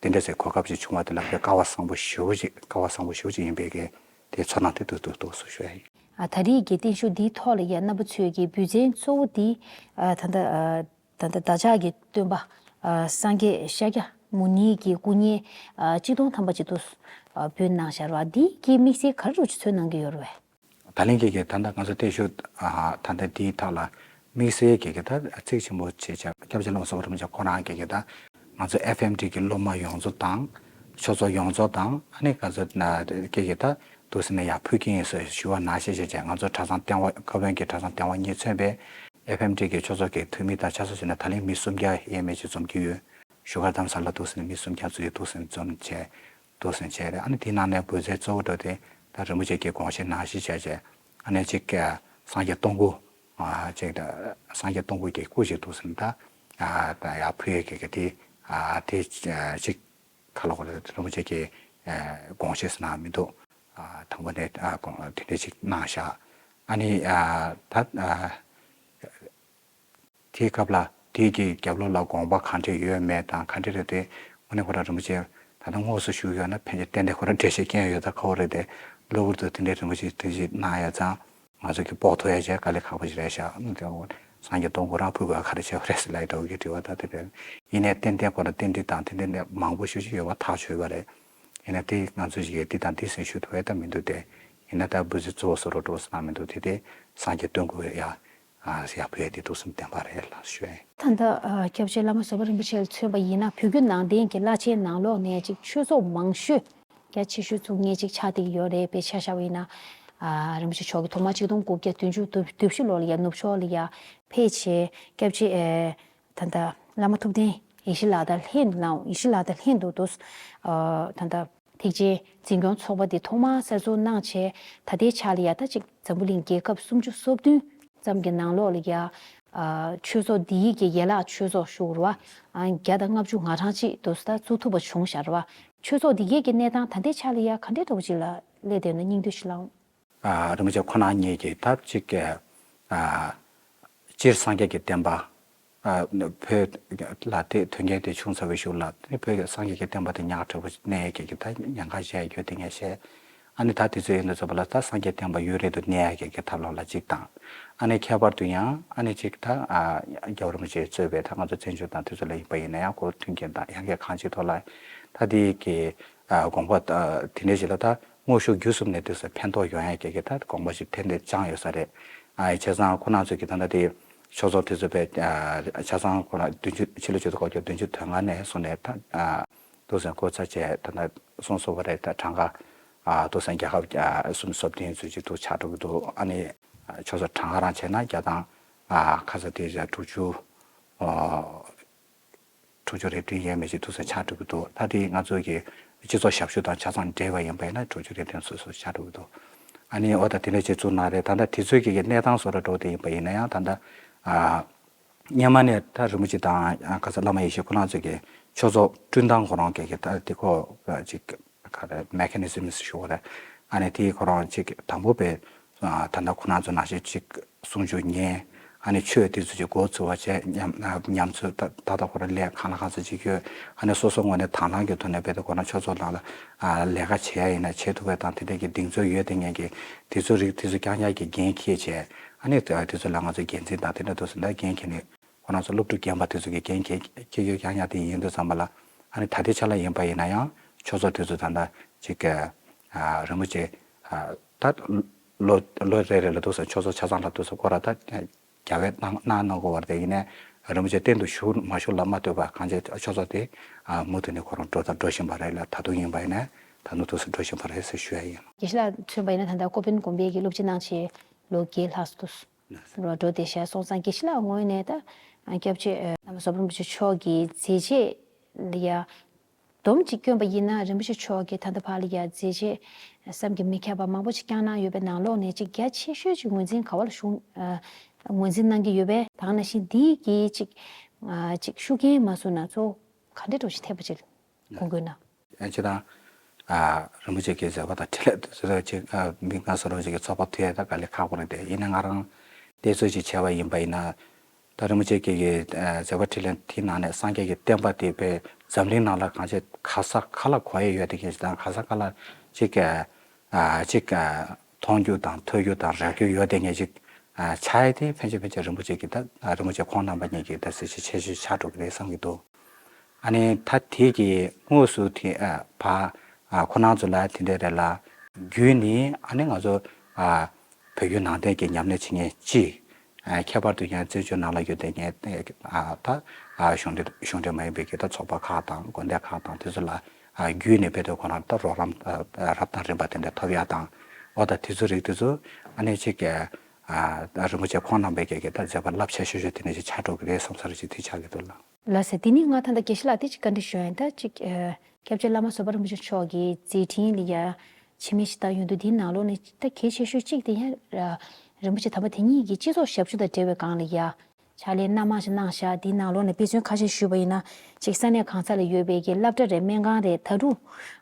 དེ་འདྲ་ཟེར་གོ་སྐབས་ཅིག་བྱུང་བ་དེ་ལ་དཔེ་སྐལ་བ་བཟང་པོ་ཞེ་པོ་ཅིག་སྐལ་བ་བཟང་པོ་ཞེ་པོ་ཅིག་ཡིན་པའི་གི་དེ་ཚོར་སྣང་དེ་ཏོག་ཏོག་ཏོག་ཙམ་ཞུ་ཡ་ཡིན། ཨ་ད་རེས་ཀྱི་བརྟན་བཞུགས་འདིའི་ཐོག་ལ་ཡ་རྣམ་པ་ཚོས་ཀྱི་འབུལ་ཚན་གཙོ་བོ་འདི་ཨ་ད་ལྟ་ཨ་ད་ལྟ་བདག་ཅག་གི་སྟོན་པ་ཨ་སངས་རྒྱས་ཤཱཀྱ་མུ་ནེ་གི་སྐུ་བརྙན་ཨ་གཅིག་སྟོང་ཐམ་པ་ཅིག་ཏུ་ཨ་འབུལ་གནང་བཞག་རེད་བ། འདི་གི་དམིགས་བསལ་ག་རེ་རུ་ཅིག་མཚོན་གནང་གི་ཡོད་རེད་བས། ད་ལན་གྱི་གི་ད་ལྟ་ང་ཚོ་བརྟན་བཞུགས་ཨ་ད་ལྟ་འདིའི་ཐོག་ལ་དམིགས་བསལ་གྱི་གི་ད་ཚིག་ཆེན་པོ་བྱས་བྱས་སྐྱབས་རྗེ་བླ་མ་བསོད་པ་རིན་པོ་ཆེ་ཁོ་རང་གི་གི་ད་ང་ཚོ་ཨེཕ་ཨེམ་ཌི་གི་སློབ་མ་ཡོངས་རྫོགས་དང་ཆོས་ཚོགས་ཡོངས་རྫོགས་དང་ཨ་ནི་ང་ཚོ་ན་གི་གི་ད་འདུག་ཟེར་ནས་ཡར་ཕུལ་གྱི་ཡིན་ཟེར་ཞུ་བ་ནང་བཞིན་བྱས་བྱས་ང་ཚོ་གྲྭ་ཚང་ལྟེ་བ་ཀོ་པན་གྱི་གྲྭ་ཚང་ལྟེ་བ་གཉིས་མཚོན་པའི་ཨེཕ་ཨེམ་ཌི་གི་ཆོས་ཚོགས་ཀྱི་འཐུས་མི་དང་ཆ་ཚང་བྱས་ན་ད་ལན་མི་སུམ་བརྒྱ་ཡས་མས་ཅིག་འཛོམས་ཀྱི་ཡོད། བཞུགས་སྒར་རྡ་རམ་ས་ལ་འདུག་ཟེར་ནས་མི་སུམ་བརྒྱ་ཙམ་ཅིག་འདུག་ཟེར་ནས་འཛོམས་བྱས། འདུག་ཟེར་བྱས་རེད། ཨ་ནི་དེའི་ནང་ནས་འབུལ་ཚན་གཙོ་བོ་འགྲོ་དེ་ད་རིན་པོ་ཆེ་གི་དགོངས་བཞེད་ནང་བཞིན་བྱས་བྱས། ཨ་ནི་གཅིག་གི་སངས་རྒྱས་སྟོང་སྐུ་ཨ་གཅིག་ད་སངས་རྒྱས་སྟོང་སྐུ་གི་སྐུ་ཞིག་འདུག་ཟེར་ནས་ད་ཨ་ད་ཡར་ཕུལ་ཡས་ཀྱི་གི་དེ་ཨ་དེ་གཅིག་ག་ལ་གོ་རེད། རིན་པོ་ཆེ་གི་ཨ་དགོངས་བཞེད་ཟེར་ན་མི་འདུག་ཨ་དང་པོ་ནས་ཨ་དགོངས་དེ་འདྲ་ཅིག་གནང་བཞག་ཨ་ནི་ཨ་ད་ཨ། དེའི་སྐབས་ལ་དེའི་གི་རྒྱབ་ལོགས་ལ་དགོངས་པ་གང་འདྲ་ཡོད་མེད་དང་གང་འདྲ་རེད་དེ་དངོས་གནས་ཁོ་རང་རིན་པོ་ཆེ་ད་ལྟ་དངོས་སུ་བཞུགས་ཡོད་ན་ཕན་ཆད་ཏན་ཏན་ཁོ་རང་འགྲེལ་བཤད་སྐྱོན་ཡོད་ད་ཁོ་རེད་དེ། གློ་བུར་དུ་དེ་འདྲའི་རིན་པོ་ཆེ་དེ་ཞིག་གནང་ཡ་ཙང་ང་ཚོ་གི་དཔོག་ཐུབ་ཡ་བྱས་དཀའ་ལས་ཁག་པོ་ཞིག་རེད་ཤག་དེ་འོ་སངས་རྒྱས་སྟོང་སྐུ་རང་ཕུལ་དགོས་ག་རེ་བྱས་པ་རེད་ཟེར་ལབ་ཡ་འདྲ་བོ་གི་དྲི་བ་ད་དེ་རེད། ཡིན་ནའི་ཏན་ཏན་ཁོ་རང་རྟེན་འབྲེལ་དང་དེ་འདྲ་ནས་མང་པོ་ཞེ་ཅིག་ཡོད་པ་ཐག་ཆོད་པ་རེད། ཡིན་ན་དེ་ང་ཚོ་ཞིག་གིས་འདི་དང་འདི་ཟེར་ཞུ་ཐུབ་ཡ་ད་མི་འདུག་སྟེ། ཡིན་ན་ད་འབུལ་ཚིག་གཙོ་བོ་བཟོ་རོགས་འགྲོ་ཟེར་ན་མི་འདུག་དེ་དེ་སངས་རྒྱས་སྟོན་དགོས་ཡ་ཟེར་ཡ་བོད་ཡ་དེ་འདུག་སེམས་བདེན་པ་རེད་ལ་ཞུ་ཡ་ཡིན། ད་ལྟ་སྐྱབས་རྗེ་བླ་མ་བཟོད་པ་རིན་པོ་ཆེ་ལ་མཚོན་པ་ཡིན་ན་བོད་བརྒྱུད་ནང་བསྟན་གྱི་བླ་ཆེན་ནང་ལོགས་ནས་ཅིག་ཆོས་ཚོགས་མང་ཤོས་རྒྱ་ཆེ་ཤོས་ཚུགས་ངེས་ཅིག་ཆགས་བསྡད་ཀྱི་ཡོད་རེད། དཔེ་ཆ་བཞག་པ་ཡིན་ན་རིན་པོ་ཆེ་མཆོག་གིས་ཐོག་མར་ཆིག་སྟོང་དགུ་བརྒྱ་བདུན་ཅུ་དོན་བཞི་ལོ་ལ་ཡ་ནུབ་ཕྱོགས་ལ་ཡ་ཕེབས་བྱས་སྐྱབས་རྗེ་ད་ལྟ་བླ་མ་ཐུབ་བསྟན་ཡེ་ཤེས་ལགས་དང་ལྷན་ལ་ཡེ་ཤེས་ལགས་དང་ལྷན་དུ་འདུག་ད་ལྟ་ཐེག་ཆེན་འཛིན་སྐྱོང་ཚོགས་པ་འདི་ཐོག་མར་གསར་འཛུགས་གནང་བྱས་ད་ལྟའི་ཆ་ལ་ཡ་ད་ཅིག་འཛམ་བུ་གླིང་རྒྱལ་ཁབ་སུམ་ཅུ་སོ་བདུན་ཙམ་གྱི་ནང་ལོགས་ལ་ཡ་ཆོས་ཚོགས་འདིའི་གི་ཡན་ལག་ཆོས་ཚོགས་ཞུ་རུ་བ་བརྒྱ་དང་ལྔ་བཅུ་ང་གྲངས་ཅིག་འདུག་ད་བཙུགས་ཐུབ་པ་བྱུང་ཤག་རུ་བ། ཆོས་ཚོགས་འདི་གའི་གི་གནས་སྟངས་ད་ལྟའི་ཆ་ལ་ཡ་ག་འདྲའི་འདྲ་བོ་ཅིག་ལ་སླེབས་བསྡད་ན་སྙིང་བསྡུས་ཤིག་གནང་། ཨ་རིན་པོ་ཆེ་ཁོ་ན་ཉིད་ཀྱིས་ད་ཅིག་ཨ་སྤྱིར་སངས་རྒྱས་ཀྱི་བསྟན་པ་ཨ་བོད་ལ་དེ་དོན་རྐྱེན་དེ་བྱུང་ཚར་བའི་གཞུག་ལ་དེ་བོད་ཀྱི་སངས་རྒྱས་ཀྱི་བསྟན་པ་དེ་ཉག་ཕྲ་བོ་གནས་ཀྱི་གི་ད་ཉེན་ཁ་བཞེས་ཡོད་དེ་ངས་བཤད། ཨ་ནི་ད་དེ་ཚོ་ཡིན་དུས་ཙམ་པ་ལ་ད་སངས་རྒྱས་བསྟན་པ་ཡུན་རིང་དུ་གནས་ཀྱི་གི་ཐབས་ལམ་ལ་གཅིག་དང་། ཨ་ནི་ཁྱད་པར་དུ་ཡང་ཨ་ནི་གཅིག་ད་ཨ་རྒྱལ་བ་རིན་པོ་ཆེས་གཙོས་པའི་ད་ང་ཚོ་བཙན་བྱོལ་དང་དེ་ཚོ་ལ་ཡིན་པ་ཡིན་ན་ཡང་ཁོ་མཐུན་རྐྱེན་དང་ཡང་གལ་གང་ཅིའི་ཐོག་ལ་ད་དེ་གི་ཨ་དགོངས་པ་ད་དེ་འདྲ་ཞིག་ལ་ད་དངོས་ཤུགས་བརྒྱུད་གསུམ་ནས་དེ་ཚོ་ཕན་ཐོགས་ཡོང་ཡ་གི་གི་ད་དགོངས་པ་ཞིག་ཏན་ཏན་བཅངས་ཡོད་ས་རེད། ཨ་བྱས་ཙང་ཁོ་རང་ཚོས་ཀྱི་ད་ལྟ་དེ་ཆོས་ཚོགས་དེ་ཚོ་པའི་ཨ་ཆ་ཚང་ཁོ་རང་བདུན་ཅུ་ཕྱི་ལོ་ཆིག་སྟོང་དགུ་བརྒྱ་བདུན་ཅུ་དོན་ལྔ་ནས་བཟུང་ནས་ད་ཨ་འདུག་སེ་འགོ་བཙུགས་བྱས་ད་ལྟ་གསུངས་སོང་བ་རེད། ད་གྲངས་ཀ་ཨ་འདུག་སེ་རྒྱལ་ཁབ་ཨ་སུམ་ཅུ་སོ་བདུན་ཚོས་ཀྱི་འདུག་ཆགས་འགྲོ་གི་འདུག་ཨ་ནི་ཨ་ཆོས་ཚོགས་གྲངས་ཀ་རང་བྱས་ན་བརྒྱ་དང་ཨ་ཁ་ས་དེ་བཞག་དྲུག་ཅུ་ཨ་དྲུག་ཅུ་རེ་བདུན་ཡས་མས་ཅིག་འདུག་སེ་ཆགས་འགྲོ་གི་འདུག་ད་དེ་ང་ཚོ་གི་སྤྱི་ཚོགས་ཞབས་ཞུ་དང་ཆ་ཚང་འབྲེལ་བ་ཡིན་པ་ཡིན་ན་དྲུག་ཅུ་རེ་བདུན་སོ་སོ་ཆགས་འགྲོ་གི་འདུག་ཨ་ནི་འོ་ད་དེ་འདྲ་ཅིག་བཙུགས་གནང་རེད། ད་ལྟ་དེ་ཚོའི་གི་གནས་སྟངས་བཟོ་འདྲ་འགྲོ་དེ་ཡིན་པ་ཡིན་ན་ཡང་ད་ལྟ་ཨ། སྔོན་མ་ནས་ད་རིན་པོ་ཆེ་དང་ཁ་ས་བླ་མ་ཡེ་ཤེས་ཁོ་རང་ཚོས་ཀྱི་ཆོས་ཚོགས་བསྐྲུན་སྟངས་ཁོ་རང་གི་གི་ད་དེ་ཁོ་ཅིག་ག་རེ་མེ་ཁ་ནི་ཛིམ་ཞུ་བ་རེད། ཨ་ནི་དེ་ཁོ་རང་ཅིག་དང་པོ་པའི་ ད་ལྟ་ཁོ་རང་ཚོ་ནང་བཞིན་ཅིག་གསུང་ཆོས་ཉན། ཨ་ནི་ཆོས་དེ་ཚོ་ཅིག་མགོ་ཚོས་པ་བྱས། ཉམས་ཉམས་ཚོད་ད་ད་ལྟ་ཁོ་རང་ལས་གང་ལ་གང་འཚམ་ཅིག་ཡོད། ཨ་ནི་སོ་སོ་ངོས་ནས་དང་བླངས་ཀྱི་ཐོག་ནས་རྦད་དེ་ཁོ་རང་ཆོས་ཚོགས་ནང་ལ་ལས་ཀ་བྱེད་ཡ་ཡིན་ན་བྱེད་ཐུབ་པ་དང་། དེ་འདྲས་ཀྱི་གདེང་ཚོད་ཡོད་དེ་ངས་ཀྱི་དེ་ཚོ་རིགས་དེ་ཚོ་རྐྱང་རྐྱང་གི་འགན་འཁྱེར་བྱས། ཨ་ནི་དེ་ཚོ་ལ་ང་ཚོ་འགན་འཛིན་དང་དེ་འདྲ་འདུག་ཟེར་ན་འགན་འཁྱེར་ནས། ཁོ་རང་ཚོ་སློབ་ཕྲུག་རྒན་པ་དེ་ཚོ་གི་འགན་འཁྱེར་འཁྱེར་ཡོད་རྐྱང་རྐྱང་དེ་ཡིན་དུས་ཙམ་པ་ལ། ཨ་ནི་ད་ལྟའི་ཆ་ལ་ཡིན་པ་ཡིན་ན་ཡང་ཆོས་ཚོགས་དེ་ཚོ་ད་ལྟ་ཅིག་ཨ་རིན་པོ་ཆེ་ཨ་ད་ལོ་ལོ་རེ་རེ་ལ་འདུག་ཟེར། ཆོས་ཚོགས་ཆ་ཚང་ལ་འདུག་ཟེར། སྐོར་ར་ད་རྒྱ་བས་གནང་གནང་གནང་དགོས་པ་རེད། དེ་ཡིན་ནའི་རིན་པོ་ཆེ་གཏན་དུ་བཞུགས་མ་བཞུགས་ལ་མ་ལྟོས་པར་གང་ཅི་ཆོས་ཚོགས་དེ་ཨ་མུ་མཐུད་ནས་ཁོ་རང་འགྲོ་དང་འགྲོ་བཞིན་པ་རེད་ལ། ད་དུང་ཡིན་པ་ཡིན་ན་ད་དུང་འདུག་ཟེར་འགྲོ་བཞིན་པ་རེད་ཟེར་ཞུ་ཡ་ཡིན། དགེ་བཤེས་ལགས་མཚོན་པ་ཡིན་ན་ད་ལྟ་ཀོ་པན་དགོན་པའི་གི་སློབ་སྤྱི་གནང་བྱས་ལོ་བརྒྱད་ལྷག་ཙམ་འདུག་འགྲོ་བསྡད་བཞག་སོང་ཙང་། དགེ་བཤེས་ལགས་ངོས་ནས་ད་སྐྱབས་རྗེ་བླ་མ་ཟུར་པ་རིན་པོ་ཆེ་མཆོག་གི་མཛད་རྗེས་ལ་ཡ་སྡོམ་གཅིག་བསྐྱོན་པ་ཡིན་ན། རིན་པོ་ཆེ་མཆོག་གིས་ད་ལྟ་བར་ལ་ཡ་མཛད་རྗེས་བསམ་གྱིས་མི་ཁྱབ་པ་མང་པོ་ཅིག་བསྐྱངས་གནང་ཡོད་པའི་ནང་ལོགས་ནས་ཅིག་རྒྱ་ཆེ་ཤོས་ཅིག་ངོས་འཛིན་ག་བ་ལ་ཞུ་ངོས་འཛིན་གནང་གི་ཡོད་པས། དེ་ནང་བཞིན་འདི་གི་ཅིག་ཅིག་ཤུགས་རྐྱེན་མ་བཟུང་ན་གཙོ་བོ་ག་འདྲས་འདྲ་ཞིག་ཐེབས་པ་ཅིག་དགོངས་དགོས་ན། ཡང་ཅི་དང་། ཨ་རིན་པོ་ཆེ་གི་མཛད་པ་དང་འཕྲིན་ལས་དེ་ཚོ་ཅིག་ཨ་མི་ང་ཚོ་རང་ཅིག་གི་ཚོགས་པ་ཐུག་ཡ་ད་དཀའ་ལས་ཁག་པོ་རེད་དེ། ཡིན་ན་ང་རང་བལྟས་ཚོད་ཅིག་བྱས་པ་ཡིན་པ་ཡིན་ན། ད་རིན་པོ་ཆེ་གི་གི་ཨ་མཛད་པ་འཕྲིན་ལས་དེའི་ནང་ནས་སངས་རྒྱས་ཀྱི་བསྟན་པ་དེ་དཔེ་འཛམ་གླིང་ནང་ལ་གང་ཅི་ག་ས་ག་ལ་གོ་ཡ་ཡོད་དེ་གི་ཅི་དང་ག་ས་ག་ལ་ཅིག་ཨ་ཅིག་ཨ་མཐོང་རྒྱུ་དང་ཐོས་རྒྱུ་དང་རེག་རྒྱུ་ཡོད་དེ་ངེས་ཅིག་ཨ་ཆགས་ཡ་དེ་ཕན་ཆད་ཕན་ཆད་རིན་པོ་ཆེ་གི་ད་ཨ་རིན་པོ་ཆེ་ཁོང་རྣམ་པ་གཉིས་ཀྱི་ད་གཟི་བརྗིད་ཆེ་ཤོས་ཆགས་འགྲོ་གི་རེད་བསམ་གྱི་འདུག་ཨ་ནི་ད་དེ་གི་དངོས་སུ་དེ་ཨ་ཕ་ཨ་ཁོ་རང་ཚོ་ལ་དེ་འདྲ་རེད་ལ། བརྒྱུད་ནས་ཨ་ནི་ང་ཚོ་ཨ་བོད་བརྒྱུད་ནང་བསྟན་གྱི་ཉམས་ལེན་བྱེད་མཁན་གཅིག་ཨ་ཁྱད་པར་དུ་ཡང་བཙན་བྱོལ་ནང་ལ་ཡོད་དེ་ངས་ཨ་ད་ཨ་གཞུང་འབྲེལ་གཞུང་འབྲེལ་མ་ཡིན་པའི་གི་ད་ཚོགས་པ་ཁག་དང་དགོན་སྡེ་ཁག་དང་དེ་ཚོ་ལ་ཨ་བརྒྱུད་ནས་བོད་དོན་ཁོ་རང་ད་རོགས་རམ་ཨ་རབ་དང་རིམ་པ་དེ་འདྲ་ཐོབ་ཡ་དང་། འོ་ད་དེ་ཚོ་རིགས་དེ་ཚོ་ཨ་ནི་གཅིག་གི་ཨ་རིན་པོ་ཆེ་ཁོང་རྣམ་པའི་གི་གི་ད་མཛད་པ་རླབས་ཆེ་ཤོས་ཤོས་དེ་འདྲ་ཞིག་ཆགས་འགྲོ་གི་རེད་བསམ་ས་རེ་ཅིག་དེ་ཆགས་ཀྱི་འདུག་ལ། ལགས་སེ། དེ་ནི་ང་ད་ལྟ་དགེ་བཤེས་ལགས་དེ་ཅིག་བཀའ་འདྲི་ཞུ་ཡ་ཡིན། ད་ཅིག་ཨ་སྐྱབས་རྗེ་བླ་མ་ཟུར་པ་རིན་པོ་ཆེ་མཆོག་གི་མཛད་འཕྲིན་ལ་ཡ་ཕྱི་མིག་ཅིག་ལྟ་ཡོང་དུས་འདིའི་ནང་ལོགས་ནས་ད་གལ་ཆེ་ཤོས་གཅིག་དེ་ཡང་ཨ་རིན་པོ་ཆེ་དམ་པ་དེ་ཉིད་ཀྱི་སྤྱི་ཚོགས་ཞབས་ཞུ་དང་འབྲེལ་བའི་སྒང་ལ་ཡ་ཕྱག་ལས་སྣ་མང་ཞིག་གནང་བཞག་འདིའི་ནང་ལོགས་ནས་དཔེ་མཚོན་ཁ་ཤས་ཞུས་པ་ཡིན་ན། ཅིག་ས་གནས་གང་ས་ལ་ཡོད་པའི་གི་སློབ་གྲྭ་རེད། སྨན་ཁང་རེད། ད་རུང་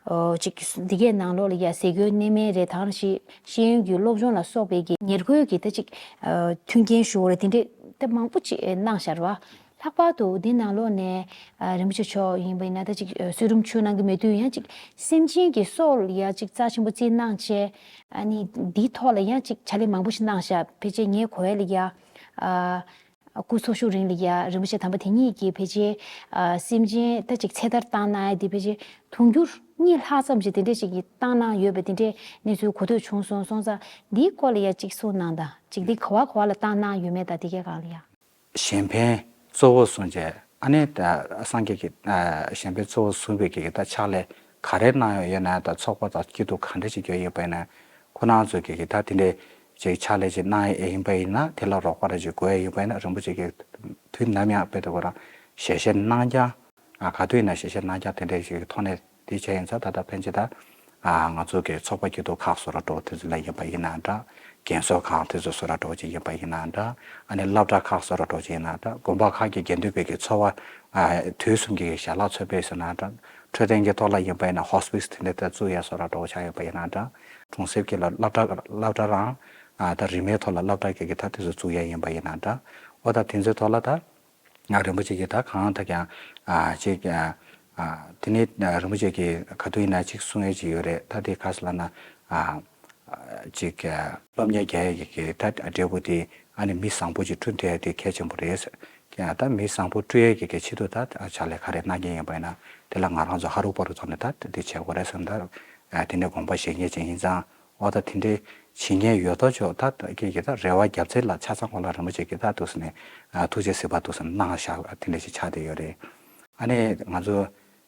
ཨོ་ཅིག་འདི་གའི་ནང་ལོགས་ལ་ཡ་ཟས་གོས་གནས་མལ་རེད། ད་ག་ནང་བཞིན་ཤེས་ཡོན་གྱི་སློབ་སྦྱོང་ལ་སོགས་པའི་གི་ཉེར་མཁོའི་གི་ད་ཅིག་ཨ་མཐུན་རྐྱེན་ཞུ་བ་རེད། དེ་འདྲས་ད་མང་པོ་ཅིག་གནང་བཞག་རེད་བ། ལྷག་པར་དུ་འདི་ནང་ལོགས་ནས་ཨ་རིན་པོ་ཆེ་མཆོག་ཡིན་པ་ཡིན་ན་ད་ཅིག་ཨ་གསོལ་རས་མཆོད་གནང་གི་མེད་དུས་ཡང་ཅིག་སེམས་ཅན་གྱི་སྲོག་ལ་ཡ་ཅིག་རྩ་ཆེན་པོ་བརྩིས་གནང་བྱས། ཨ་ནི་འདིའི་ཐོག་ལ་ཡང་ཅིག་ཕྱག་ལས་མང་པོ་ཞིག་གནང་བཞག་ཕལ་ཆེར་ངའི་གོ་བ་ལ་ཡ་ཨ་སྐུ་འཚོ་བཞུགས་རིང་ལ་ཡ་རིན་པོ་ཆེ་དམ་པ་དེ་ཉིད་ཀྱིས་ཕལ་ཆེར་ཨ་སེམས་ཅན་ད་ཅིག་ཚེ་ཐར་བཏང་གནང་ཡ་དེ་ཕལ་ཆེར་དུང་ཕྱུར་གཉིས་ལྷག་ཙམ་ཞིག་དེ་འདྲས་ཞིག་གིས་བཏང་གནང་ཡོད་པའི་དེ་འདྲས་གནས་ཚུལ་གོ་ཐོས་བྱུང་སོང་། སོང་ཙང་འདིའི་སྐོར་ལ་ཡ་ཅིག་གསུངས་གནང་དང་། ཅིག་འདི་ག་བ་ག་བ་ལ་བཏང་གནང་ཡོད་མེད་དང་དེ་གའི་སྒང་ལ་ཡ། གཞན་ཕན་གཙོ་བོ་བཟུང་བྱས། ཨ་ནི་ད་སངས་རྒྱས་ཀྱི་ཨ་གཞན་ཕན་གཙོ་བོ་བཟུང་བའི་གི་ད་ཕྱག་ལས་ག་རེ་གནང་ཡོད་ཡོད་ན། ད་ཚོགས་པ་དང་སྐྱིད་སྡུག་ག་འདྲ་ཅིག་ཡོད་ཡོད་པ་ཡིན་ན། ཁོ་རང་ཚོ་གི་གི་ད་དེ་འདྲའི་ཅིག་ཕྱག་ལས་ཅིག་གནང་ཡས་ཡིན་པ་ཡིན་ན། དེ་ལ་རོགས་པ་རེ་ཅིག་དགོས་ཡས་ཡིན་པ་ཡིན་ན། རིན་པོ་ཆེ་གི་དུས་ནམ་ཡང་དཔེ་དེ་ཁོ་རང་ཞལ་བཞེས་གནང་རྐྱང་། ཨ་ག་དུས་ཡིན་ན་ཞལ་བཞེས་གནང་རྐྱང་དེ་འདྲའི་ཞིག་གི་ཐོག་ནས་དེ་བྱས་ཡིན་ཙང་། ད་ལྟ་ཕན་ཆད་ད་ཨ་ང་ཚོ་གི་ཚོགས་པ་སྐྱིད་སྡུག་ཁག་བཟོ་ར་འགྲོ་དེ་ཚོ་ལ་ཡིན་པ་ཡིན་ན་འདྲ། རྒན་གསོ་ཁང་དེ་ཚོ་བཟོ་ར་འགྲོ་ཅིག་ཡིན་པ་ཡིན་ན་འདྲ། ཨ་ནི་སློབ་གྲྭ་ཁག་བཟོ་ར་འགྲོ་ཅིག་ཡིན་ན་འདྲ། དགོན་པ་ཁག་གི་དགེ་འདུན་པའི་གི་འཚོ་བ་ཨ་དུས་གསུམ་གྱི་ཞལ་ལག་འཚོལ་དཔེ་ཟེར་ན་འདྲ། འཕྲོད་བསྟེན་གྱི་ཐོག་ལ་ཡིན་པ་ཡིན་ན་ཧོ་སི་པིས་དེ་འདྲ་ད་བཙུགས་ཡ་བཟོ་ར་འགྲོ་ཆགས་ཡོད་པ་ཡིན་ན་འདྲ། གྲོང་གསེབ་ཀྱི་ལ་སློབ་གྲྭ་སློབ་གྲྭ་རང་ཨ་ད་རིན་མེད་ཐོག་ལ་སློབ་གྲྭ་གི་གི་ད་དེ་ཚོ་བཙུགས་ཡ་ཡིན་པ་ཡིན་ན་འདྲ། འོ་ད་དེ་ཚོའི་ཐོག་ལ་ད། ང་རིན་པོ་ཆེ་གིས་ད་གང་ལྟར་ཀྱང་ཨ་ཅིག་ཨ་ཨ་དེ་ནས་ཨ་རིན་པོ་ཆེ་གིས་ག་དུས་ཡིན་ན་ཅིག་གསུང་ཡས་ཅིག་ཡོད་རེད། ད་དེ་ག་ཟེར་ལབ་ན། ཨ་ཨ་ཅིག་ཨ་སློབ་གཉེར་རྒྱག་ཡས་ཀྱི་གི་ད་འབྲས་བུ་དེ་ཨ་ནི་མི་བཟང་པོ་ཅིག་བསྐྲུན་ཐུབ་ཡས་དེ་གལ་ཆེན་པོ་རེད། ཀྱང་ད་མི་བཟང་པོ་བསྐྲུན་ཡས་ཀྱི་གི་ཆེད་དུ་ད་ཕྱག་ལས་ག་རེ་གནང་མཁན་ཡིན་པ་ཡིན་ན། དེ་ལ་ང་རང་ཚོ་ཧ་རུ་པ་རུ་ཐོག་ནས་ད་དེ་བྱེད་དགོས་རེད་བསམ། ད་ཨ་དེ་ནས་དགོངས་པ་བཞེས་མཁན་ཅིག་ཡིན་ཙང་། འོ་ད་དེ་འདྲའི་བྱེད་མཁན་ཡོད་དོ་ཅོག་ད་ཀྱི་གི་ད་རེ་བ་རྒྱབ་ཚད་ལ་ཆ་ཚང་ཁོ་ལ་རིན་པོ་ཆེ་གི་ད་འདུག་སེ་ནས་ཨ་ཐུགས་རྗེ་གཟིགས་པ་འདུག་སེ་གནང་བཞག་དེ་འདྲ་ཞིག་ཆགས་བསྡད་ཡོད་རེད། ཨ་ནི་ང་ཚོ་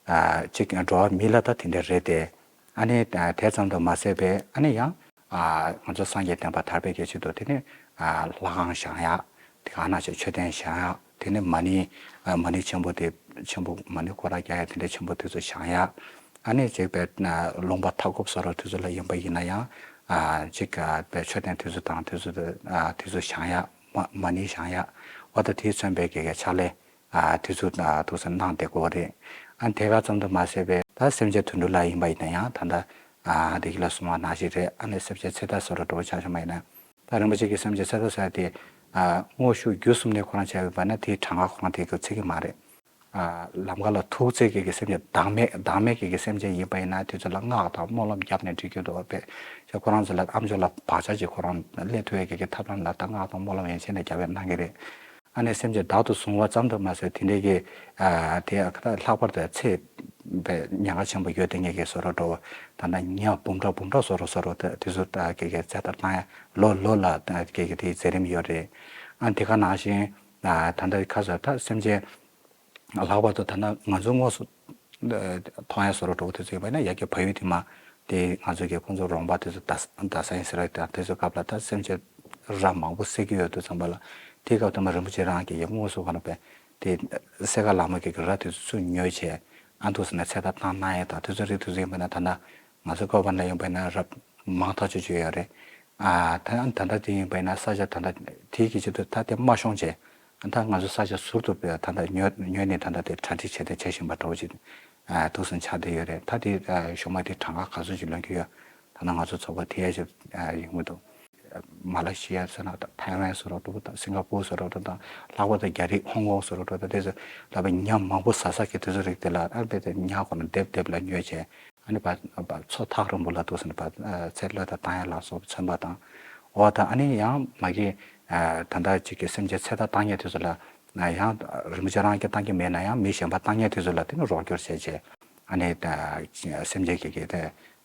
ཨ་ཅིག་འགྲོ་བ་མི་ལ་ད་དེ་འདྲ་རེད་དེ། ཨ་ནི་ཨ་དེ་ཙམ་དུ་མ་ཟད་པའི་ཨ་ནི་ཡང་ཨ་ང་ཚོ་སངས་རྒྱས་བསྟན་པ་དར་བའི་གི་ཆེད་དུ་དེ་ནི་ཨ་ལྷ་ཁང་བཞེངས་ཡག་དེ་ག་ནང་བཞིན་མཆོད་རྟེན་བཞེངས་ཡག་དེ་ནི་མ་ཎི་ཨ་མ་ཎི་ཆེན་པོ་དེ་ཆེན་པོ་མ་ཎི་སྐོར་ར་རྒྱག་ཡག་དེ་འདྲ་ཆེན་པོ་དེ་ཚོ་བཞེངས་ཡག་ཨ་ནི་ཅིག་པའི་ལུང་པ་མཐའ་འཁོབ་བཟོ་འདྲ་དེ་ཚོ་ལ་ཡིན་པ་ཡིན་ན་ཡང་ཨ་ཅིག་པའི་མཆོད་རྟེན་དེ་ཚོ་དང་དེ་ཚོ་དེ་ཚོ་བཞེངས་ཡག་མ་མ་ཎི་བཞེངས་ཡག་འོ་ད་དེ་མཚོན་པའི་གི་གི་ཕྱག་ལས་ཨ་དེ་ཚོ་ཨ་ཐུགས་སེམས་གནང་བསྡད་དགོས་པ་རེད། ཨ་ནི་དེ་ག་ཙམ་དུ་མ་ཟད་པའི་ད་སེམས་ཅན་དུད་འགྲོ་ལ་ཡིན་པ་ཡིན་ན་ཡང་ད་ལྟ་ཨ་དེ་གི་ལ་གསུངས་པ་ནང་བཞིན་རེད། ཨ་ནི་སེམས་ཅན་ཚེ་ཐར་བཟོ་འདྲ་འགྲོ་བ་ཆ་བཞག་པ་ཡིན་ན། ད་རིན་པོ་ཆེ་གི་སེམས་ཅན་ཚེ་ཐར་ཟེར་དེ་དངོས་ཤུགས་རྒྱུ་གསུམ་ནས་ཁོ་རང་བྱས་ཡོད་པ་ན་དེའི་གྲངས་ཀ་ཁོ་རང་དེ་གི་ཚིག་གི་མ་རེད། ལམ་ཁ་ལ་ཐུག་ཚེ་གི་གི་སེམས་ཅན་བདག་མེད་བདག་མེད་གི་གི་སེམས་ཅན་ཡིན་པ་ཡིན་ན་དེ་ཚོ་ལ་སྔགས་དང་སྨོན་ལམ་བརྒྱབ་ནས་འགྲིག་གི་འདུག་པས། ཁོ་རང་ཚོ་ལ་ཨ་མཆོག་ལ་བག་ཆགས་ཀྱི་ཁོ་རང་སླེབས་ཐུབ་ཡས་གི་གི་ཐབས་ལམ་ལ་ད་སྔགས་དང་སྨོན་ལམ་ཡན་ཆད་ནས་བརྒྱབ་པའི་གནང་གི་རེད། ཨ་ནི་སེམས་ཅན་བདག་ཏུ་བཟུང་བ་ཙམ་དུ་མ་ཟད་དེ་འདྲའི་གི་དེ་ལྷག་པར་དུ་ཚེ་བའི་ཉེན་ཁ་ཆེན་པོ་ཡོད་དེ་ངེད་ཀྱི་བཟོ་འདྲ་འགྲོ་བ་ད་ལྟ་ཉ་འབུམ་ཕྲག་འབུམ་ཕྲག་བཟོ་འདྲ་བཟོ་འདྲ་དེ་ཚོ་གི་གི་ཚེ་ཐར་བཏང་ཡ་ལོ་ལོ་ལ་གི་གི་དེའི་མཛད་རིམ་ཡོད་རེད། ཨ་དེ་ག་ནང་བཞིན་ད་ལྟ་ཁ་སང་ད་སེམས་ཅན་ལྷག་པར་དུ་ད་ལྟ་ང་ཚོ་དངོས་སུ་མཐོང་ཡ་བཟོ་འདྲ་འགྲོ་བ་དེ་ཚོ་ཡིན་པ་ན་ཡ་གི་ཕ་ཡུལ་དེ་མ་དེ་ང་ཚོ་གི་ཁོང་ཚོ་རོང་པ་དེ་ཚོ་ད་ད་ས་ཡིན་ཟེར་བ་དེ་དེ་ཚོ་སྐབས་ལ་ད་སེམས་ཅན་ར་མང་པོ་བསད་ཀྱི་ཡོད་དུས་ཙམ་པ་ལ་དེའི་སྐབས་དུ་མ་རིན་པོ་ཆེ་རང་གི་ཡ་དངོས་སུ་ག་ན་པས་དེ་སེ་ག་ལ་མ་གི་གི་ར་དེ་ཚོ་ཚུར་ཉོས་བྱས་ཨ་འདུག་ཟེར་ན་ཚེ་ཐར་བཏང་གནང་ཡས་དང་དེ་ཚོ་རིགས་དེ་ཚོ་ཡིན་པ་ན་ད་ལྟ་ང་ཚོ་བཀའ་བར་ན་ཡིན་པ་ན་རབ་མང་ཐག་ཆོད་ཆོད་ཡོད་རེད། ཨ་ད་ད་ལྟ་དེ་ཡིན་པ་ན་ས་ཆ་ད་ལྟ་དེའི་གི་ཆེད་དུ་ད་དེ་མ་ཤོང་བྱས་ད་ང་ཚོ་ས་ཆ་ཟུར་དུ་ད་ལྟ་ཉོས་ཉོས་ནས་ད་ལྟ་དེ་གྲ་སྒྲིག་བྱས་ཏེ་བྱེད་བཞིན་པ་འདྲ་བོ་ཅིག་ཨ་འདུག་ཟེར་ཆགས་བསྡད་ཡོད་རེད། ད་དེ་ཨ་ཞོགས་མ་དེ་གྲངས་ཀ་ག་ཚོད་ཅིག་ལོན་གྱི་ཡོད། ད་ནང་ང་ཚོ་ཚོགས་པ་དེ་ཡ་ཞིག་ཡོང་གི་འདུག་མ་ལ་ཤི་ཡ་ཟེར་ན་ཐའེ་ཝན་ཟེར་རོ་འདུག་དང་སིང་ག་པུར་ཟེར་རོ་འདུག་དང་ལྷག་པར་དུ་རྒྱ་རིགས་ཧོང་ཀོང་ཟེར་རོ་འདུག་དང་དེ་ཚོ་ལ་བའི་ཉ་མང་པོ་ཟ་ས་གི་དེ་ཚོ་རིགས་དེ་ལ་ཨ་བེ་དེ་ཉ་ཁོ་ན་རྡེབ་རྡེབ་ལ་ཉོས་བྱས་ཨ་ནི་བ་བ་མཚོ་ཐག་རིང་པོ་ལ་འདུག་ཟེར་ན་བ་ཚེ་བློས་ཐག་བཏང་ཡ་ལ་སོགས་མཚོན་པ་དང་འོ་ད་ཨ་ནི་ཡང་མ་གི་ད་ལྟ་ཅིག་གི་སེམས་ཅན་ཚེ་ཐར་བཏང་ཡ་དེ་ཚོ་ལ་ཡང་རིན་པོ་ཆེ་རང་གི་བཏང་གི་མེད་ན་ཡང་མི་གཞན་པ་བཏང་ཡ་དེ་ཚོ་ལ་དེ་ནི་རོགས་སྐྱོར་བྱས་བྱས། ཨ་ནི་ད་སེམས་ཅན་གྱི་གི་དེ་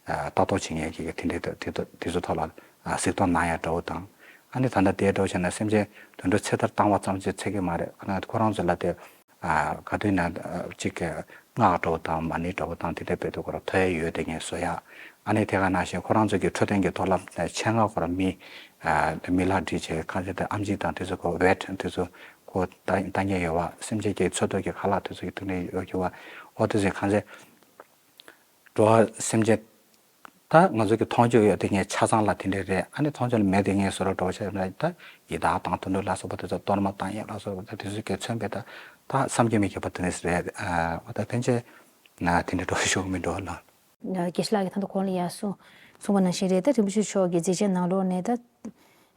ལྟ་རྟོག་བྱེད་མཁན་གྱི་གི་དེ་འདྲའི་དེ་དེ་དེ་ཚོ་ཐོག་ལ་གཟིགས་རྟོག་གནང་ཡ་འདྲ་བོ་དང་། ཨ་ནི་ད་ལྟ་དེ་འདྲ་བོ་བྱས་ན་སེམས་ཅན་དུད་འགྲོ་ཚེ་ཐར་བཏང་བ་ཙམ་གྱིས་ཚད་ཀྱི་མ་རེད། ཨ་ནི་ཁོ་རང་ཚོ་ལ་དེ་ག་དུས་ན་གཅིག་གི་སྔགས་འདྲ་བོ་དང་མ་ཎི་འདྲ་བོ་དང་དེ་འདྲ་བེད་དུ་ཁོ་རང་ཐོས་ཡ་ཡོད་དེ་ངས་བཟོ་ཡ། ཨ་ནི་དེ་ག་ནང་བཞིན་ཁོ་རང་ཚོ་གི་འཕྲོད་བསྟེན་གྱི་ཐོག་ལ་ཆེད་མངགས་ཁོ་རང་མི་མི་ལ་བྲིས་བྱས་ཁ་ཚ་དེ་ཨམ་ཆི་དང་དེ་ཚོ་ཁོ་ཝེད་དེ་ཚོ་ཁོ་ལྟ་ལྟ་མཁན་ཡོད་བ། སེམས་ཅན་གྱི་འཚོ་སྡོད་ཀྱི་ཁ་ལག་དེ་ཚོ་གི་ཐོག་ནས་ཡོད་ཀྱི་བ། ཨོ་དེ་ཚོའི་ཁ་ཚ། འགྲོ་བ་སེམས་ཅན་ད་ང་ཚོ་གི་མཐོང་ཆོས་ཡོད་དེ་ངས་ཆ་ཚང་ལ་དེ་འདྲས་རེད། ཨ་ནི་མཐོང་ཆོས་ལ་མེད་དེ་ངས་བཟོ་འདྲ་འགྲོ་བྱས་ན་ད་ཡི་དྭགས་དང་དུད་འགྲོ་ལ་སོགས་པ་དེ་ཚོ་གཏོར་མ་བཏང་ཡས་ལ་སོགས་པ་ད་དེ་ཚོ་གི་མཚོན་པའི་ད་ད་བསམ་གྱིས་མི་ཁྱབ་པ་དེ་འདྲས་རེད། ཨ་ད་ཕན་ཆད་ན་དེ་འདྲས་འགྲོ་ཤོག་མི་འགྲོ་ལ། དགེ་བཤེས་ལགས་ཀྱིས་ད་ལྟ་གོང་ལ་ཡར་གསུངས་གསུངས་པ་ནང་བཞིན་རེད། ད་རིན་པོ་ཆེ་མཆོག་གི་མཛད་རྗེས་ནང་ལོགས་ནས་ད།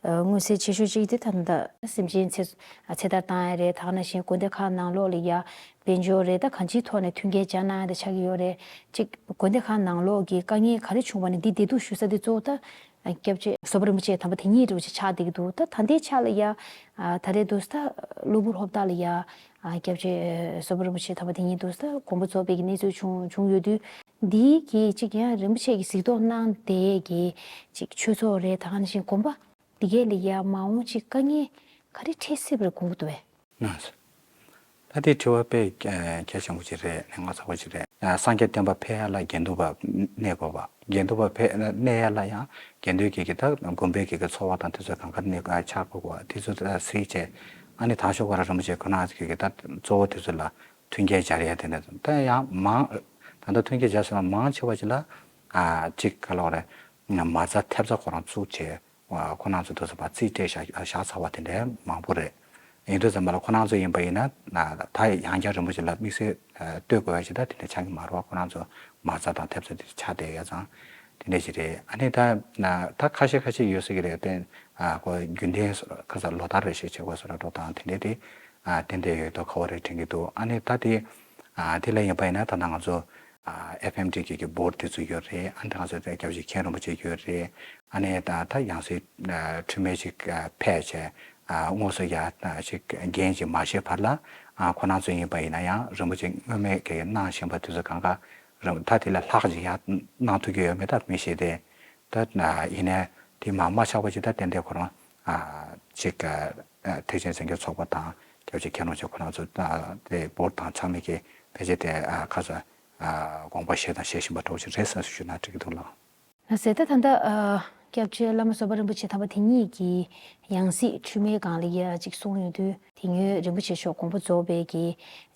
མངོན་གསལ་ཆེ་ཤོས་གཅིག་དེ་ད་ལྟ་སེམས་ཅན་ཚེ་ཚེ་ཐར་བཏང་ཡ་རེད། ད་ག་ནང་བཞིན་དགོན་སྡེ་ཁག་ནང་ལོགས་ལ་ཡ་དཔལ་འབྱོར་རེད། ད་གང་ཅིའི་ཐོག་ནས་མཐུན་རྐྱེན་སྦྱར་གནང་ཡ་དེ་ཆགས་ཀྱི་ཡོད་རེད། གཅིག་དགོན་སྡེ་ཁག་ནང་ལོགས་ཀྱི་དཀའ་ངལ་ག་རེ་བྱུང་བ་ནས་འདི་བདེ་སྡུག་ཞུ་ས་དེ་གཙོ་བོ་ད་སྐྱབས་རྗེ་བཟོད་པ་རིན་པོ་ཆེ་དམ་པ་དེ་ཉིད་རེད་པ་ཆགས་བསྡད་ཀྱི་འདུག་ད་ད་ལྟའི་ཆ་ལ་ཡ་ད་རེས་འདུག་ད་གློ་བུར་ཧོབ་ཐག་ལ་ཡ་སྐྱབས་རྗེ་བཟོད་པ་རིན་པོ་ཆེ་དམ་པ་དེ་ཉིད་འདུག་ད་དགོངས་པ་རྫོགས་པའི་གི་གནས་ཚུལ་བྱུང་བྱུང་ཡོད་དུས། འདིའི་གི་གཅིག་ཡང་རིན་པོ་ཆེ་གི་གཟིགས་རྟོག་གནང་བསྡད་ཀྱི་གཅིག་ཆོས་ཚོགས་རེད། ད་ག་ནང་བཞིན་དགོན་པ་འདི་གའི་ལ་ཡ་མ་འོངས་གཅིག་དཀའ་ངལ་ག་རེ་འཕྲད་སྲིད་པར་དགོངས་ཀྱི་འདུག་བས། ལགས་སོ། ད་དེ་དྲི་བ་དཔེ་གལ་ཆེན་པོ་ཅིག་རེད། གནད་འགག་ཚ་པོ་ཅིག་རེད། སངས་རྒྱས་བསྟན་པ་འཕེལ་ཡ་ལ་དགེ་འདུན་པ་གནས་དགོས་པ། དགེ་འདུན་པ་འཕེལ་གནས་ཡ་ལ་ཡང་དགེ་འདུན་གྱི་གི་ད་དགོན་པའི་གི་གི་འཚོ་བ་དང་དེ་ཚོ་གང་ག་གནས་ཆགས་དགོས་པ་དེ་ཚོ་ད་གཟིགས་བྱས། ཨ་ནི་དང་ཤོག་ག་ར་རིན་པོ་ཆེ་ཁོ་རང་གི་གི་ད་གཙོ་བོ་དེ་ཚོ་ལ་མཐུན་རྐྱེན་སྦྱར་ཡ་དེ་འདྲ་ད་ཡང་མང་ད་ལྟ་མཐུན་རྐྱེན་སྦྱར་ཟེར་ན་མང་ཆེ་བ་ཅིག་ལ་ཨ་གཅིག་ག་ལོག་རེད། མ་རྩ་ཐེབས་རྩ་ཁོ་རང་བཙུགས་བྱས། ཁོ་རང་ཚོ་དེ་ཚོ་ཕར་རྩིས་སྤྲད་བཞག་བཞག་ཚར་བ་དེ་འདྲའི་མང་པོ་རེད། ཡིན་དུས་ཙམ་པ་ལ་ཁོ་རང་ཚོ་ཡིན་པ་ཡིན་ན་ད་ཡང་བསྐྱར་རིན་པོ་ཆེ་ལ་དམིགས་བསལ་ལྟོས་དགོས་ཡ་ཞིག་ད་དེ་འདྲ་ཆགས་ཀྱི་མ་རེད་བ། ཁོ་རང་ཚོ་མ་རྩ་དང་ཐེབས་རྩ་དེ་ཆགས་བསྡད་ཡོད་ཙང་དེ་འདྲ་ཞིག་རེད། ཨ་ནི་ད་ད་ཁ་ཤས་ཁ་ཤས་ཡོད་ས་གི་རེད་དེ། ཁོ་རྒྱུན་ལྡན་ཁ་ས་ལོ་ལྟར་རེ་ཞིག་བྱེད་དགོས་ས་ར་འགྲོ་དང་དེ་འདྲ་དེ་དེ་འདྲ་ཡོད་དོ་ཁ་བ་རེ་དྲན་གྱི་འདུག་ཨ་ནི་ད་དེ་དེ་ལ་ཡིན་པ་ཡིན་ན་ད་ལྟ་ང་ཚོ། ཨེཕ་ཨེམ་ཌི་གི་གི་བོར་ཌི་དེ་ཚོ་ཡོད་རེད། ཨ་ནི་ང་ཚོ་དེ་སྐྱབས་རྗེ་མཁན་རིན་པོ་ཆེ་ཡོད་རེད། ཨ་ནི་ད་ད་ཡང་སྲིད་འཁྲུལ་མེད་ཅིག་ཕེབས་བྱས་དངོས་སུ་ཡ་ཅིག་འགན་ཅིག་མ་བཞེས་བར་ལ་ཁོ་རང་ཚོ་ཡིན་པ་ཡིན་ན་ཡང་རིན་པོ་ཆེ་སྔོན་མེད་ཀྱི་གནང་བཞིན་པ་དེ་ཚོ་གང་ག་རིན་ད་དེ་ལས་ལྷག་ཅིག་ཡ་གནང་ཐུབ་ཀྱི་ཡོད་མེད་ད་མི་ཤེས་ཏེ། ད་ཡིན་ནའི་དེ་མ་མ་ཆགས་པ་ཅིག་ད་ཏན་ཏན་ཁོ་རང་ཅིག་ཐེག་ཆེན་སེམས་བསྐྱེད་ཚོགས་པ་དང་སྐྱབས་རྗེ་མཁན་རིན་པོ་ཆེ་ཁོ་རང་ཚོ་དེ་བོར་ཌི་དང་ཚང་མས་ཀྱི་ཕལ་ཆེར་དེ་ཁ་ས། དགོངས་པ་བཞེས་དང་བཞེས་བཞིན་པ་འདྲ་བོ་ཞིག་རེད་བསམ་ཞུ་ན་འགྲིག་གི་འདུག་ལགས། ལགས་སོ། ད་ད་ལྟ་སྐྱབས་རྗེ་བླ་མ་བཟོད་པ་རིན་པོ་ཆེ་དམ་པ་དེ་ཉིད་ཀྱིས་ཡང་སྲིད་འཁྲུལ་མེད་སྒང་ལ་ཡ་ཅིག་གསུངས་ཡོང་དུས་དེ་སྔོན་རིན་པོ་ཆེ་མཆོག་དགོངས་པ་རྫོགས་པའི་གི་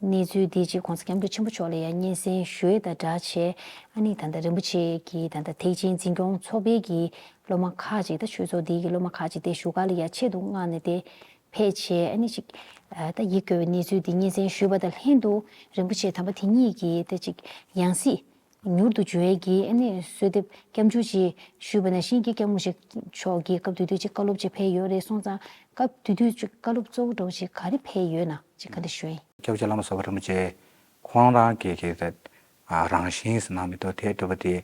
གནས་ཚུལ་འདི་ཅིག་༸གོང་ས་༸སྐྱབས་མགོན་ཆེན་པོ་མཆོག་ལ་ཡ་སྙན་སེང་ཞུ་ཡས་དང་སྦྲགས་བྱས། ཨ་ནི་ད་ལྟ་རིན་པོ་ཆེ་གི་ད་ལྟ་ཐེག་ཆེན་འཛིན་སྐྱོང་ཚོགས་པའི་གི་སློབ་མ་ཁག་ཅིག་ད་ཆོས་ཚོགས་འདི་གི་སློབ་མ་ཁག་ཅིག་དེ་བཞུགས་སྒར་ལ་ཡ་ཆེད་དུ་མངགས་ནས་དེ་ཕེབས་བྱས། ཨ་ནི་ཅིག་ད་ཡིད་སྐྱོ་བའི་གནས་ཚུལ་འདི་སྙན་སེང་ཞུས་པ་དང་ལྷན་དུ་རིན་པོ་ཆེ་དམ་པ་དེ་ཉིད་ཀྱིས་དེ་ཅིག་ཡང་སྲིད་ མྱུར་དུ་འབྱོན་ཡས་ཀྱི་ཨ་ནི་གསོལ་འདེབས་སྐྱབས་འཇུག་ཅིག་ཞུས་པ་ནང་བཞིན་གྱི་སྐྱབས་མགོན་ཆེན་མཆོག་གིས་སྐབས་དེ་དུས་ཅིག་བཀའ་སློབ་ཅིག་ཕེབས་ཡོད་རེད་སོང་ཙང་། སྐབས་དེ་དུས་ཅིག་བཀའ་སློབ་གཙོ་བོ་འདྲ་བོ་ཅིག་ག་རེ་ཕེབས་ཡོད་ན་ཅིག་བཀའ་འདྲི་ཞུ་ཡིན། སྐྱབས་རྗེ་བླ་མ་ཟུར་པ་རིན་པོ་ཆེ་ཁོང་རང་གི་གི་རང་བཞིན་ཟེར་ན་མི་འདུག་དེ་འདྲ་བ་དེ་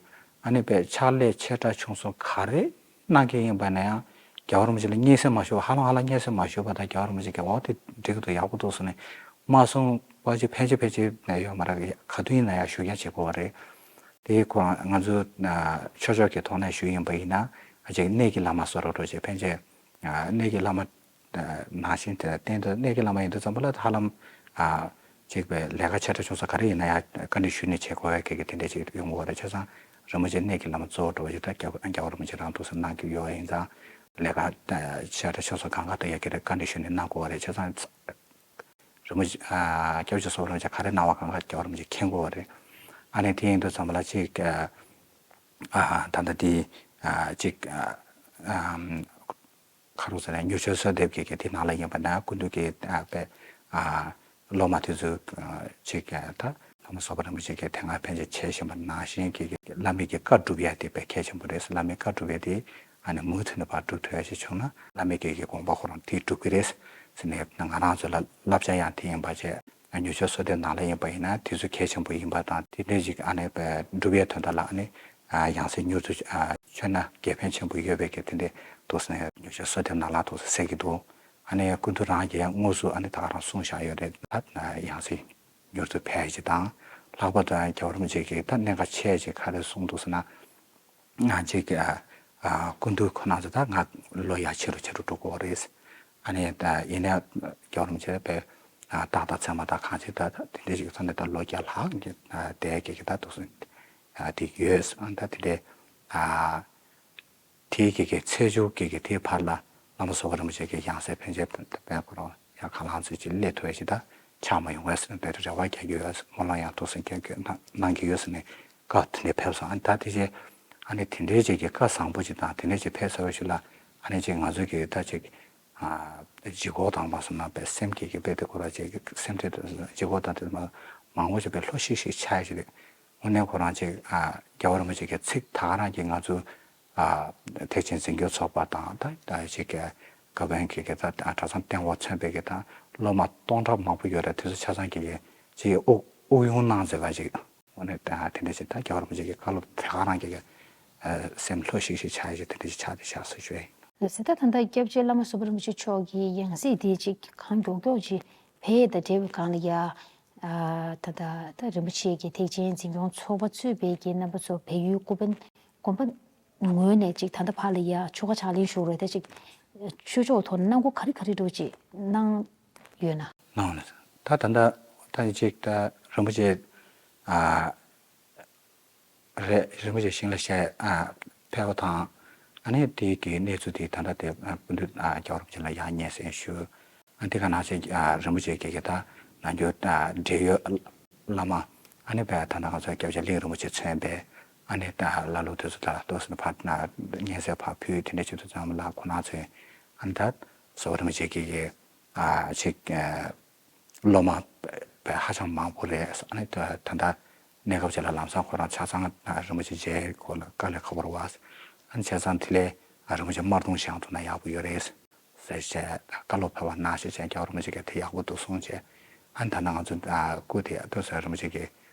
ཨ་ནི་པའི་ཕྱག་ལས་ཆེ་ཕྲ་ཆུང་གསུམ་ག་རེ་གནང་མཁན་ཡིན་པ་ན་ཡང་རྒྱལ་བ་རིན་པོ་ཆེ་ལ་སྙན་སེང་མ་ཞུ་བ། ཧ་ལམ་ཧ་ལམ་སྙན་སེང་མ་ཞུ་བ་དང་རྒྱལ་བ་རིན་པོ་ཆེ་གི་འོ་དེ་འགྲིག་གི་འདུག་ཡག་པོ་འདུག་ཟེར་ནས་མ་གསུངས་པ་ཅིག་ཕལ་ཆེར་ཕལ་ཆེར་ཡོད་མ་རེད། ག་དུས་ཡིན་ན་ཡང་ཞུ་རྒྱུ་བྱེད་དགོས་པ་རེད། དེ་ཁོ་ང་ཚོ་ཆོས་ཕྱོགས་ཀྱི་ཐོག་ནས་ཞུ་ཡིན་པ་ཡིན་ན་ཅིག་གནས་ཀྱི་བླ་མ་བཟོ་འདྲ་བོ་ཅིག་ཕལ་ཆེར་གནས་ཀྱི་བླ་མ་ནང་བཞིན་དེ་བསྟེན་དུ་གནས་ཀྱི་བླ་མ་ཡིན་དུས་ཙམ་པ་ལ་ཧ་ལམ་ཅིག་པའི་ལས་ཀ་ཆེ་ཕྲ་ཆུང་ས་ག་རེ་ཡིན་ན་ཡང་བཀའ་འདྲི་ཞུས་ནས་བྱེད་དགོས་པའི་གི་དེ་འདྲ་ཅིག་ཡོང་གི་ཡོད་རེད། བྱས་ཙང་རིན་པོ་ཆེ་གནས་ཀྱི་བླ་མ་གཙོ་བོ་འདྲ་བོ་ཞིག་ད་རྒྱལ་རྒྱལ་བ་རིན་པོ་ཆེ་རང་འདུག་སེ་གནང་གི་ཡོད་ཡིན་ཙང་ལས་ཀ་ཆེ་ཕྲ་ཆུང་ས་གང་ག་ད་ཡ་གི་རེད་བཀའ་འདྲི་ཞུས་ནས་གནང་དགོས་པ་རེད། བྱས་ཙང་རིན་པོ་ཆེ་ཨ་སྐྱབས་རྗེ་ཟུར་པ་རིན་པོ་ཆེ་ག་རེ་གནང་བ་གང་ག་རྒྱལ་བ་རིན་པོ་ཆེ་མཁྱེན་དགོས་པ་རེད། ཨ་ནི་དེ་ཡིན་དུས་ཙམ་པ་ལ་ཅིག་ཨ་ད་ལྟ་དེ་ཨ་ཅིག་ཨ་ཁ་རུ་ཟེར་ནས་མྱུར་མགྱོགས་གསོལ་འདེབས་ཀྱི་གི་དེ་ནང་ལ་ཡིན་པ་ན་སྐུ་མདུན་གྱི་ཨ་པའི་ཨ་སློབ་མ་དེ་ཚོ་ཅིག་ད་བླ་མ་ཟུར་པ་རིན་པོ་ཆེ་གི་དེ་སྔ་ཕན་ཆད་བྱས་བཞིན་པ་ནང་བཞིན་གྱི་བླ་མའི་གི་བཀའ་སྒྲུབ་ཡ་དེ་དཔེ་གལ་ཆེན་པོ་རེད། བླ་མའི་བཀའ་སྒྲུབ་ཡ་དེ་ཨ་ནི་མུ་མཐུད་ནས་ཕར་སྒྲུབ་ཐུབ་ཡ་ཞིག་བྱུང་ན་བླ་མའི་གི་གི་དགོངས་པ་ཁོ་རང་དེ་སྒྲུབ་ཀྱི་རེད་ཟེར་ནས་ང་རང་ཚོ་ལ་བསླབ་བྱ་ཡང་དེ་ཡིན་པ་བྱས། མྱུར་མགྱོགས་གསོལ་འདེབས་ནང་ལ་ཡིན་པ་ཡིན་ན་དེ་ཚོ་གལ་ཆེན་པོ་ཡིན་པ་དང་དེ་འདྲ་ཞིག་ཨ་ནི་སྒྲུབ་པའི་དོན་དག་ལ་ཨ་ནི་ཡང་སེ་མྱུར་དུ་མཆོད་ན་དགེ་ཕན་ཆེན་པོ་ཡོད་པའི་གི་དེ་འདྲ་འདུག་ཟེར་ནས་མྱུར་མགྱོགས་གསོལ་འདེབས་ནང་ལ་འདུག་ཟེར་གྱི་འདུག་ཨ་ནི་སྐུ་མདུན་རང་གིས་དངོས་སུ་ཨ་ནི་ད་ག་རང་གསུངས་བཞག་ཡོད་རེད། ད་ཡང་སེ་མྱུར་དུ་ཕེབས་ཡ་ཅིག་དང་ལྷག་པར་དུ་རྒྱལ་བ་རིན་པོ་ཆེ་གིས་ད་གནད་འགག་ཆེ་ཅིག་ག་རེ་གསུངས་འདུག་ཟེར་ན། ང་ཅིག་ཨ་ཨ་སྐུ་མདུན་ཁོ་ན་ཚོ་ད་ང་ལོ་ཡ་ཆེ་རུ་ཆེ་རུ་འགྲོ་གི་ཡོད་རེད། ཨ་ནི་ད་ཡིན་ནའི་རྒྱལ་བ་རིན་པོ་ཆེ་པའི་ཨ་རྟག་དང་མཚན་མ་དང་གང་ཅི་ད་ད་དེ་འདྲ་ཞིག་ཚོ་ནས་ད་ལོ་བརྒྱ་ལྷག་གི་ཨ་དེ་གི་གི་ད་འདུག་སེ་ཨ་དེ་ཡོད། ཨ་ད་དེ་འདྲའི་ཨ་དེའི་གི་གི་ཚེས་བཅུ་གི་གི་དེའི་བར་ལ་བླ་མ་ཟུར་པ་རིན་པོ་ཆེ་གི་ཡང་སྲིད་ཕན་ཆད་དཔལ་ཁོ་རང་ཡང་གང་ལ་ཚོད་ཅིག་སླེབས་ཐུབ་ཡ་ཞིག་ད་ཆགས་མ་ཡོང་བས་ཟེར་ནས་དཔེ་རེ་བ་རྒྱག་གི་ཡོད། སྨོན་ལམ་ཡང་ཐུགས་སེམས་སྐྱོན་སྐྱོན་གནང་གནང་གི་ཡོད་ཟེར་ནས་བཀའ་དེ་འདྲ་ཕེབས་སོང་། ཨ་ནི་ད་དེ་རྗེས་ཨ་ནི་དེ་འདྲའི་རྗེས་ཀྱི་བཀའ་བཟང་པོ་ཅིག་དང་དེ་འདྲའི་ཅིག་ཕེབས་ཚར་བའི་ཤུལ་ལ་ཨ་ནི་ཅིག་ང་ཚོའི་གི་ད་ཅིག་ཨ་ལྗིད་ཁོག་དང་མ་སོང་ན་པའི་སེམས་ཀྱི་གི་དཔེ་དེ་ཁོ་ར་ཅིག་སེམས་ཁྲལ་དང་ལྗིད་ཁོག་དང་དེ་མ་མང་པོ་ཅིག་པའི་ལྷོད་ཤིག་ཤིག་ཆགས་ཡ་ཅིག་རེད། དངོས་གནས་ཁོ་རང་ཅིག་ཨ་རྒྱལ་བ་རིན་པོ་ཆེ་གི་ཚིག་ད་ག་རང་གི་ང་ཚོ་ཨ་ཐེག་ཆེན་འཛིན་སྐྱོང་ཚོགས་པ་དང་ད་ད་ཅིག་གི་དགའ་བན་གྱི་གི་ད་གྲྭ་ཚང་སྟེང་འོག་མཚོན་པའི་གི་ད་སློབ་མ་སྟོང་ཕྲག་མང་པོ་ཡོད་རེད། དེ་ཚོ་ཆ་ཚང་གི་གི་ཅིག་དབུ་དབུ་དབྱུང་གནང་མཛད་པ་ཅིག་འོ་ནས་ད་དེ་འདྲ་ཞིག་ད་རྒྱལ་བ་རིན་པོ་ཆེ་གི་བཀའ་སློབ་དེ་ག་རང་གི་གི་ཨ་སེམས་ལྷོད་ཤིག་ཤིག་ཆགས་ཡ་ཅིག་དེ་འདྲ་ཞིག་ཆགས་བསྡད་ཤག་ཟེར་ཞུ་ཡ་ཡིན། ཟེར་ད་ད་ལྟ་སྐྱབས་རྗེ་བླ་མ་ཟུར་པ་རིན་པོ་ཆེ་མཆོག་གི་ཡང་སྲིད་དེ་ཅིག་གང་མགྱོགས་མགྱོགས་ཅིག་ཕེབས་དང་འབྲེལ་བའི་སྒང་ལ་ཡ། ཨ་ད་ད་ད་རིན་པོ་ཆེ་གི་ཐེག་ཆེན་འཛིན་སྐྱོང་ཚོགས་པ་གཙོས་པའི་གི་རྣམ་པ་ཚོ་བལ་ཡུལ་སྐུ་དགོན་དགོན་པ་ངོས་ནས་ཅིག་ད་ལྟ་བར་ལ་ཡ་ཆོ་ག་ཕྱག་ལེན་ཞུ་རེད། ད་ཅིག་ཆོས་ཕྱོགས་ཐོག་ནས་གནང་སྒོ་ག་རེ་ག་རེ་འདྲ་ཅིག་གནང་ཡོད་ན། གནང་ལ་ད་ད་ད་ད་ཅིག་ད་རིན་པོ་ཆེ་ཨ་རེད། རིན་པོ་ཆེ་ཞིང་ལ་ཞལ་ཨ་ཕེབས་པ་དང་ཨ་ནི་དེའི་གི་གནས་ཚུལ་དེ་ད་ལྟ་དེ་ཨ་སྐུ་མདུན་ཨ་རྒྱལ་བ་རིན་པོ་ཆེ་ལ་ཡང་སྙན་སེང་ཞུ། ཨ་དེ་ག་ནང་བཞིན་ཨ་རིན་པོ་ཆེ་གི་གི་ད་ནམ་རྒྱུན་ཨ་འབྲེལ་ཡོད་བླ་མ་ཨ་ནི་བས་ད་ལྟ་ང་ཚོ་སྐྱབས་རྗེ་གླིང་རིན་པོ་ཆེ་མཚོན་པའི་ཨ་ནི་ད་བླ་སློབ་དེ་ཚོ་ད་ལྟོས་ནས་ཕར་ན་སྙན་སེང་ཕར་ཕུལ་དེ་འདྲ་བྱེད་དུས་ཙམ་ལ་ཁོ་ན་ཚོས་ཨ་ནི་ད་ཟུར་པ་རིན་པོ་ཆེ་གི་གི་ཨ་ཅིག་ཨ་སློབ་མ་བས་ཧ་ཅང་མང་པོ་རེད། ཨ་ནི་ད་ད་ལྟ་གནས་སྐབས་ཅིག་ལ་ལམ་སང་ཁོ་རང་ཆ་ཚང་ཨ་རིན་པོ་ཆེ་མཇལ་སྐོར་ལ་དཀའ་ལས་ཁག་པོ་རེད་བ། ཨ་ནི་བྱས་ཙང་དེ་ལས་ཨ་རིན་པོ་ཆེ་དམར་གདུང་བཞེངས་ཐུབ་ན་ཡག་པོ་ཡོད་རེད། ཟེར་བྱས་བཀའ་སློབ་ཕེབས་པ་གནང་ཞེས་བྱས་རྒྱལ་བ་རིན་པོ་ཆེ་གིས་དེ་ཡག་པོ་འདུག་གསུངས་བྱས། ཨ་ནི་ད་ནང་ང་ཚོ་ཨ་སྐུ་དེ་ལྟོས་ཟེར་རིན་པོ་ཆེ་གི་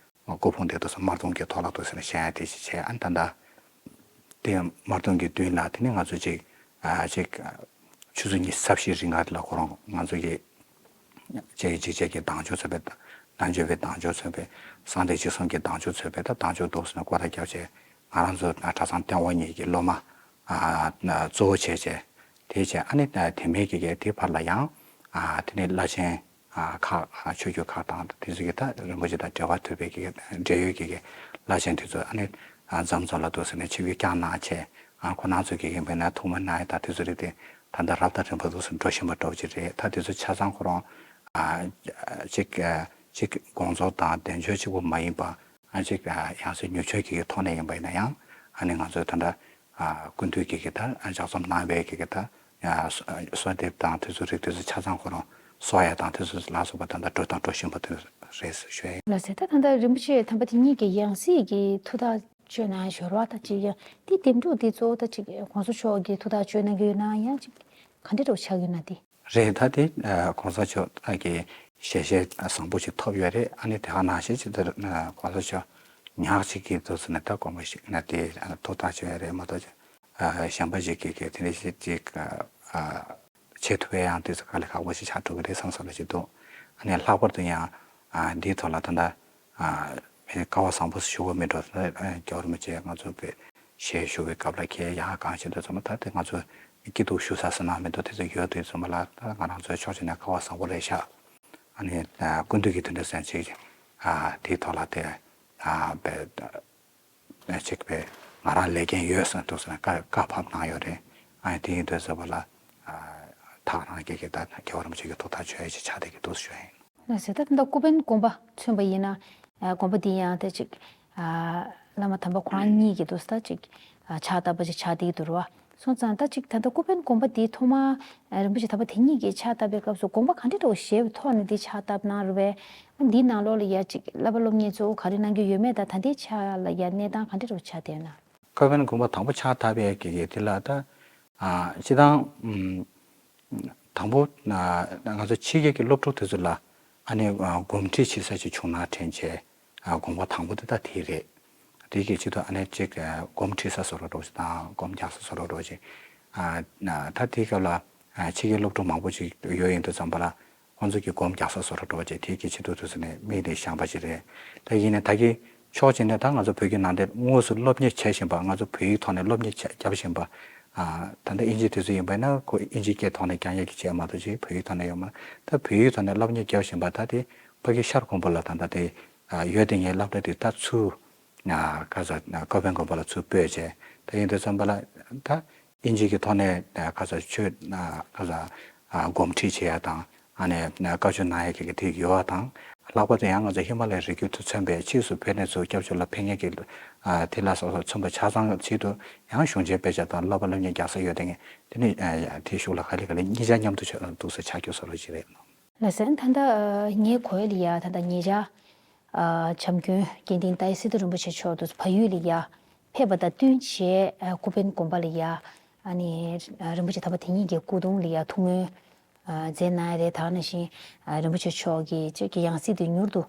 སྐུ་ཕུང་དེ་ལྟོས་ཟེར་དམར་གདུང་གི་ཐོག་ལ་ལྟོས་ཟེར་ནས་བཞེངས་ཡ་དེ་ཞིག་བྱས། ཨ་ནི་ད་ལྟ་དེ་དམར་གདུང་གི་མདུན་ལ་དེ་ནས་ང་ཚོ་ཅིག་ཨ་ཅིག་ཆུ་ཚོད་ཉི་ཤུ་རྩ་བཞི་རིང་ལ་ཁོ་རང་ང་ཚོ་གི་ཅིག་ཅིག་ཅིག་གི་གདེང་འཇོག་མཚོན་པའི་གདེང་འཇོག་པའི་གདེང་འཇོག་མཚོན་པའི་གསང་བདེ་གཅིག་གསུམ་གྱི་གདེང་འཇོག་མཚོན་པའི་ད་གདེང་འཇོག་འདུག་ཟེར་ནས་སྐོར་ར་བརྒྱབ་བྱས་ང་རང་ཚོ་གྲྭ་ཚང་སྟེང་འོག་གཉིས་ཀྱི་སློབ་མ་ཨ་གཙོ་བོ་བྱས་བྱས། དེ་བྱས་ཨ་ནི་དེ་མིན་གྱི་གི་དེ་བར་ལ་ཡང་ཨ་དེ་ནས་བླ་ཆེན་ཨ་ཁག་ཨ་ཆོས་བརྒྱུད་ཁག་དང་དེ་ཚོ་གི་ད་རིན་པོ་ཆེ་དང་འབྲེལ་བ་ཐུབ་པའི་གི་འབྲེལ་ཡོད་ཀྱི་གི་བླ་ཆེན་དེ་ཚོ་ཨ་ནི་ཨ་འཛོམས་འཛོམས་ལ་འདུག་ཟེར་ནས་ཆིབས་བསྒྱུར་བསྐྱངས་གནང་བྱས། ཨ་ཁོ་རང་ཚོ་གི་གི་མིན་ན་ཐུགས་སྨོན་གནང་ཡ་དང་དེ་ཚོ་རིགས་དེ་ད་ལྟ་རབ་དང་རིམ་པ་འདུག་ཟེར་འགྲོ་བཞིན་པ་འདྲ་བོ་ཅིག་རེད། ད་དེ་ཚོ་ཆ་ཚང་ཁོ་རང་ཨ་ཅིག་ཨ་ཅིག་དགོངས་རྫོགས་དང་དལ་འབྱོར་གཅིག་པུ་མ་ཡིན་པ། ཨ་ཅིག་ཨ་ཡང་སྲིད་མྱུར་མགྱོགས་ཀྱི་ཐོག་ནས་ཡིན་པ་ཡིན་ན་ཡང་ཨ་ནི་ང་ཚོས་ད་ལྟ་ཨ་སྐུ་མདུན་གྱི་གི་ད་ལྗགས་རྩོམ་གནང་བའི་གི་གི་ད་ གསོལ་འདེབས་དང་དེ་ཚོ་རིགས་དེ་ཚོ་ཆ་ཚང་ཁོ་རང་གསོལ་བ་ཡ་དང་དེ་ཚོ་ལ་སོགས་པ་ད་ལྟ་འགྲོ་དང་འགྲོ་བཞིན་པ་དེ་རེད་ཞུ་ཡ་ཡིན། ལགས་སེ། ད་ད་ལྟ་རིན་པོ་ཆེ་དམ་པ་དེ་ཉིད་ཀྱི་ཡང་སྲིད་ཀྱི་ཐུགས་ཐག་གཅོད་གནང་ཞོར་བ་ད་ཅིག་ཡང་དེ་འདེམས་སྒྲུག་དེ་གཙོ་བོ་ད་ཅིག་༸གོང་ས་མཆོག་གིས་ཐུགས་ཐག་གཅོད་གནང་གི་ཡོད་ན་ཡང་ཅིག་ག་འདྲ་འདྲ་བོ་ཆགས་ཡོད་ན་དེ། རེད། ད་དེ་༸གོང་ས་མཆོག་གི་ཞལ་བཞེས་བཟང་པོ་ཞིག་ཐོབ་ཡོད་རེད། ཨ་ནི་དེ་ག་ནང་བཞིན་ཅིག་ད་༸གོང་ས་མཆོག་ཉག་ཅིག་གིས་འདུག་ཟེར་ནས་ད་དགོངས་པ་ཞིག་ན་དེ་ཐུགས་ཐག་གཅོད་ཡ་རེད་མ་གཏོགས་ཅིག་གཞན་པ་ཞིག་གིས་གིས་དེ་འདྲ་ཞིག་ཅིག་བྱེད་ཐུབ་པའི་ཡང་དུས་ཚོད་དཀའ་ལས་ཁག་པོ་ཞིག་ཆགས་འགྲོ་གི་རེད་བསམ་བསམ་ལ་ཞིག་འདུག་ཨ་ནི་ལྷག་པར་དུ་ཡང་འདིའི་ཐོག་ལ་ད་ལྟ་སྐལ་བ་བཟང་པོ་ཞུ་བ་མི་འགྲོ། ད་རྒྱལ་བ་རིན་པོ་ཆེ་ང་ཚོ་པའི་ཞལ་བཞུགས་པའི་སྐབས་ལ་ཁྱེད་ཡག་གང་བྱེད་འདོད་ཙམ་པ་ད་དེ་ང་ཚོ་སྐྱིད་སྡུག་ཞུ་ས་ཟེར་ན་མི་འདུག་དེ་ཚོ་ཡོད་དུས་ཙམ་པ་ལ་ད་ང་རང་ཚོའི་ཕྱོགས་གཅིག་ནས་སྐལ་བ་བཟང་པོ་རེད་ཤག་ཨ་ནི་སྐུ་མདུན་གྱི་དོན་དུ་སེམས་ཅིག་དེའི་ཐོག་ལ་དེ་པའི། ཅིག་པའི་ང་རང་ལས་འགན་ཡོད་ཟེར་འདུག་ཟེར་ནས་བཀའ་བཀའ་ཕབ་གནང་ཡོད་རེད། ཨ་ནི་དེ་ཡིན་དུས་ཟེར་བ་ལ་ཐག་རང་སྐྱེ་གི་ད་རྒྱལ་བ་རིན་པོ་ཆེ་གི་ཐུགས་ཐག་ཆོད་ཡ་ཞིག་ཆགས་བསྡད་ཀྱི་འདུག་ཞུ་ཡ་ཡིན། ལགས་སེ། ད་ད་ལྟ་སྐུ་བན་དགོན་པ་མཚོན་པ་ཡིན་ན་དགོན་པ་འདི་ཡང་ད་ཅིག་བླ་མ་དམ་པ་ཁོ་རང་གཉིས་ཀྱི་འདུག་ད་ཅིག་ཕྱག་བཏབ་པ་ཅིག་ཆགས་བསྡད་ཀྱི་འདུག་རེད་བ། སོང་ཙང་ད་ཅིག་ད་ལྟ་སྐུ་བན་དགོན་པ་འདི་ཐོག་མ་རིན་པོ་ཆེ་དམ་པ་དེ་ཉིད་ཀྱིས་ཕྱག་བཏབ་པའི་སྐབས་སུ་དགོངས་པ་ག་འདྲ་འདྲ་བོ་བཞེས་པའི་ཐོག་ནས་འདི་ཕྱག་བཏབ་གནང་རེད་བས། འདིའི་ནང་ལོགས་ལ་ཡ་ཅིག་བསླབ་པ་སློབ་གཉེར་གཙོ་བོ་ག་རེ་གནང་གི་ཡོད་མེད་དང་ད་ལྟའི་ཆ་ལ་ཡ་གནས་སྟངས་ག་འདྲ་འདྲ་བོ་ཆགས་བསྡད་ཡོད་ན། སྐུ་བན་དགོན་པ་དང་པོ་ཕྱག་བཏབ་པའི་གི་གི་དེ་ལ་ད་སྤྱི་བཏང་དང་པོ་ང་ཚོ་ཕྱི་རྒྱལ་གྱི་སློབ་ཕྲུག་དེ་ཚོ་ལ་ཨ་ནི་གོམས་འདྲིས་བྱེད་ས་ཞིག་བྱུང་ན་དྲན་བྱས་དགོངས་པ་དང་པོ་དེ་ད་དེ་རེད། དེ་གི་ཆེད་དུ་ཨ་ནི་གཅིག་སྒོམ་ཁྲིད་ས་བཟོ་འདྲ་བོ་ཞིག་དང་སྒོམ་རྒྱག་ས་བཟོ་འདྲ་བོ་ཞིག་ད་དེའི་སྐབས་ལ་ཕྱི་རྒྱལ་སློབ་ཕྲུག་མང་པོ་ཞིག་ཡོད་ཡིན་དུས་ཙམ་པ་ལ་ཁོང་ཚོ་གི་སྒོམ་རྒྱག་ས་བཟོ་འདྲ་བོ་ཞིག་དེ་གི་ཆེད་དུ་དུས་ཚོད་ནས་དམིགས་ནས་བཞེངས་པ་ཞིག་རེད། ད་ཡིན་ནའི་ད་གི་ཕྱོགས་གཅིག་ནས་ད་ང་ཚོ་བོད་བརྒྱུད་ནང་བསྟན་དངོས་སུ་སློབ་གཉེར་བྱས་བཞིན་པ་ང་ཚོ་བོད་ཡིག་ཐོག་ནས་སློབ་གཉེར་བྱས་བརྒྱབ་བཞིན་པ་ད་ལྟ་ཨིན་ཇི་དེ་ཚོ་ཡིན་པ་ཡིན་ན་ཁོ་ཨིན་ཇི་སྐད་ཐོག་ནས་རྒྱག་ཡག་གི་བྱས་མ་གཏོགས་ཅིག་བོད་ཡིག་ཐོག་ནས་ཡོད་མ་ད་བོད་ཡིག་ཐོག་ནས་སློབ་གཉེར་བརྒྱབ་བཞིན་པ་ད་དེ་ཕ་གི་ཤར་དགོན་པ་ལ་ད་ལྟ་དེ་ཡོད་དེ་ངའི་སློབ་གྲྭ་དེ་ད་ཚུར། ཁ་ས་ཀོ་པན་དགོན་པ་ལ་ཚུར་སྤོས་བྱས། ད་ཡིན་དུས་ཙམ་པ་ལ་ད་ཨིན་ཇི་གི་ཐོག་ནས་ཁ་ས་ཆོས་ཁ་ས་སྒོམ་ཁྲིད་བྱེད་ཡ་དང་ཨ་ནི་བཀའ་ཆོས་གནང་ཡ་གི་གི་དེ་ཡོད་པ་དང་། ལྷག་པར་དུ་ཡང་ང་ཚོ་ཧི་མ་ལ་ཡའི་རི་རྒྱུད་དུ་མཚོན་པའི་ཕྱིས་སུ་བོད་ནས་ཚུར་སྐྱབས་བཅོལ་ལ་ཕེབས་མཁན་གྱི་དེ་ལ་སོགས་སོགས་མཚོན་པ་ཆ་ཚང་ཆེད་དུ་ཡང་གཞུང་ཆེན་དཔེ་ཆ་དང་བསླབ་པ་སློབ་གཉེར་རྒྱག་ས་ཡོད་དེ་ངས་དེ་ནི་དེའི་གཞུག་ལ་ག་ལེ་ག་ལེ་གཉིས་ཆ་མཉམ་དུ་འདུག་སེ་ཆགས་རྒྱུ་བཟོ་འདྲ་ཅིག་རེད། ལགས་སོ། ད་ལྟ་ངའི་གོ་ཡ་ལ་ཡ་ད་ལྟ་ཉེ་ཆར་བྱམས་མགོན་དགེ་འདུན་ཏཱའི་སི་ཏུ་རིན་པོ་ཆེ་མཆོག་ཏུ་བལ་ཡུལ་ལ་ཡ་ཕེབས་པ་དང་བསྟུན་བྱས་སྐུ་བན་དགོན་པ་ལ་ཡ་ཨ་ནི་རིན་པོ་ཆེ་དམ་པ་དེ་ཉིད་ཀྱི་སྐུ་གདུང་ལ་ཡ་ཐུགས་སྨོན་མཛད་གནང་ཡ་རེད། ད་ནང་བཞིན་རིན་པོ་ཆེ་མཆོག་གི་ཅིག་གི་ཡང་སྲིད་དུ་མྱུར་དུ་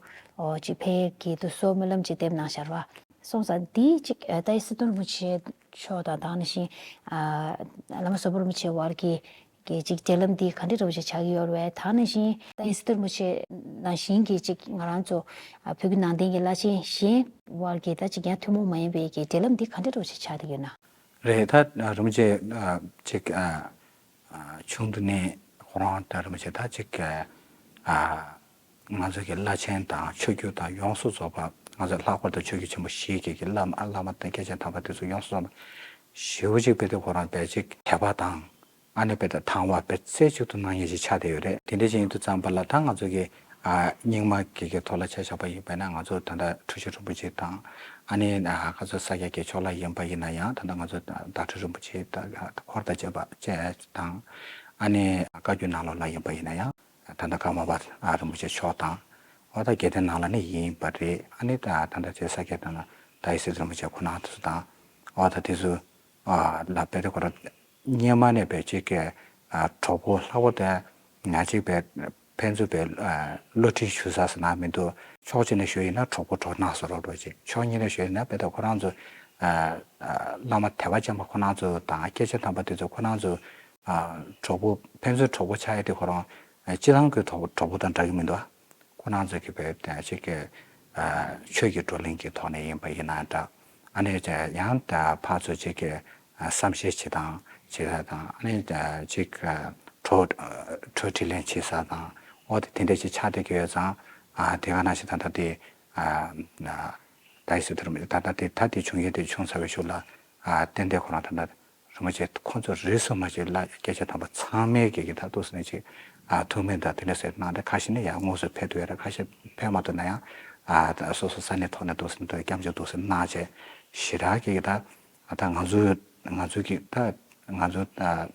ཅིག་ཕེབས་ཀྱི་དུ་གསོལ་སྨོན་ལམ་ཅིག་འདེབས་གནང་བཞག་ར། སོང་ཙང་འདི་ཅིག་ཏཱའི་སི་ཏུ་རིན་པོ་ཆེ་མཆོག་དང་ད་ནང་བཞིན་བླ་མ་ཟུར་པ་རིན་པོ་ཆེ་བར་གྱི་གི་ཅིག་འབྲེལ་ལམ་འདི་ག་འདྲ་འདྲ་བོ་ཞིག་ཆགས་ཀྱི་ཡོད་རེད། ད་ནང་བཞིན་ཏཱའི་སི་ཏུ་རིན་པོ་ཆེ་ནང་བཞིན་གྱི་ཅིག་ང་རང་ཚོ་བོད་བརྒྱུད་ནང་བསྟན་གྱི་བླ་ཆེན་གཞན་བར་གྱི་ད་ཅིག་ཡང་ཐུན་མོང་མ་ཡིན་པའི་གི་འབྲེལ་ལམ་འདི་ག་འདྲ་འདྲ་བོ་ཞིག་ཆགས་བསྡད་ཡོད་ན། རེད། ད་རིན་པོ་ཆེ་ཅིག་ཆུང་དུ་ནས་ཁོ་རང་ད་རིན་པོ་ཆེ་ད་ཅིག་ང་ཚོ་གི་བླ་ཆེན་དང་ཆོས་བརྒྱུད་དང་ཡོངས་སུ་རྫོགས་པ་ང་ཚོ་ལྷག་པར་དུ་ཆོས་བརྒྱུད་ཆེན་པོ་བཞི་གི་གི་བླ་མ་བླ་མ་དང་སྐྱེས་ཆེན་དམ་པ་དེ་ཚོ་ཡོངས་སུ་རྫོགས་པ་ཞེ་པོ་ཅིག་དཔེ་དེ་ཁོ་རང་དཔེ་ཅིག་དད་པ་དང་ཨ་ནི་དཔེ་དེ་དང་བ་དཔེ་རྩེ་གཅིག་ཏུ་གནང་མཁན་ཞིག་ཆགས་བསྡད་ཡོད་རེད། དེ་འདྲ་ཅིག་ཡིན་དུས་ཙམ་པ་ལ་ད་ང་ཚོ་གི་རྙིང་མ་གི་གི་ཐོག་ལ་ཆ་བཞག་པ་ཡིན་པ་ན་ང་ཚོ་ད་ལྟ་འཁྲུལ་ཞིག་རིན་པོ་ཆེ་དང་ཨ་ནི་ང་ཚོ་ས་སྐྱ་གི་ཕྱོགས་ལ་ཡིན་པ་ཡིན་ན་ཡང་ད་ལྟ་ང་ཚོ་དྭགས་ཁྲི་རིན་པོ་ཆེ་དང་འཁོར་དང་བཅས་པ་བཅས་དང་ཨ་ནི་བཀའ་བརྒྱུད་ནང་ལོགས་ལ་ཡིན་པ་ཡིན་ན་ཡང་། ད་ལྟ་ཀརྨ་པ་རིན་པོ་ཆེ་མཆོག་དང་། འོ་ད་དགེ་ལྡན་ནང་ལ་ནི་ཡིན་པ་རེད། ཨ་ནི་ད་ད་ལྟ་ཆེ་ས་སྐྱ་དང་ཏཱའི་སི་ཏུ་རིན་པོ་ཆེ་ཁོ་ན་དེ་ཚོ་དང་། འོ་ད་དེ་ཚོ་ལ་དཔེ་དེ་ཁོ་ར་སྔོན་མ་ནས་དཔེ་ཅིག་གི་གྲོགས་པོ་ལྷག་པོ་དེ་ང་ཅིག་དཔེ་ཕན་ཚུན་དཔེ་བློ་འདྲི་ཞུ་ས་ཟེར་ན་མི་འདུག་ཕྱོགས་གཅིག་ནས་ཞུ་ཡིན་ན་གྲོགས་པོ་གྲོགས་ནག་བཟོ་འདྲ་འདྲ་ཅིག་ཕྱོགས་གཉིས་ནས་ཞུ་ཡིན་ན་དཔེ་ད་ཁོ་རང་ཚོ་བླ་མ་དད་པ་ཅན་པ་ཁོ་རང་ཚོ་དང་སྐྱེས་ཆེན་དམ་པ་དེ་ཚོ་ཁོ་རང་ཚོ་གྲོགས་པོ་ཕན་ཚུན་གྲོགས་པོ་ཆགས་ཡ་དེ་ཁོ་རང་སྤྱི་བཏང་གི་གྲོགས་གྲོགས་པོ་དང་འདྲ་གི་མི་འདུག་ཁོ་རང་ཚོ་གི་བོད་ཅིག་གི་ཆོས་ཀྱི་བགྲོ་གླེང་གི་ཐོག་ནས་ཡིན་པ་ཡིན་ན་འདྲ། ཨ་ནི་ཡང་ཕར་ཚུར་ཅིག་གི་བསམ་ཤེས་བྱེད་སྟངས་བྱེད་ཡ་དང་ཨ་ནི་ཅིག་གྲོས་གྲོས་དྲིས་ལན་བྱེད་ས་དང་འོ་དེ་དེ་འདྲ་ཅིག་ཆགས་བསྡད་ཀྱི་ཡོད་ཙང་དེ་ག་ནང་བཞིན་ད་ལྟ་དེ་ད་ཡིག་སྲོལ་དེར་ད་ལྟ་དེ་ད་དེ་བྱུང་ཡོད་དེ་བྱུང་ཚར་བའི་ཤུལ་ལ་ཏན་ཏན་ཁོ་རང་ད་ལྟ། རིན་པོ་ཆེ་ཁོང་ཚོ་རིས་སུ་མ་ཆད་ལ་སྐད་ཆ་དམ་པ་ཚང་མས་ཀྱི་ཀྱི་ད་ཏོག་ཙམ་ནས་ཅིག་ཐུགས་སྨོན་དང་དེ་འདྲ་ཟེར་གནང་སྟེ་ཁ་ཤས་ནི་ཡང་དངོས་སུ་ཕེབས་ཐུབ་ཡ་ར་ཁ་ཤས་ཕེབས་མ་ཐུབ་ན་ཡང་ད་སོ་སོ་ས་གནས་ཐོག་ནས་ཏོག་ཙམ་ད་སྐྱབས་འཇུག་ཏོག་ཙམ་གནང་བྱས་ཞེ་དྲག་ཀྱི་ཀྱི་ད་ད་ང་ཚོ་ང་ཚོ་གི་ད་ང་ཚོ་ད་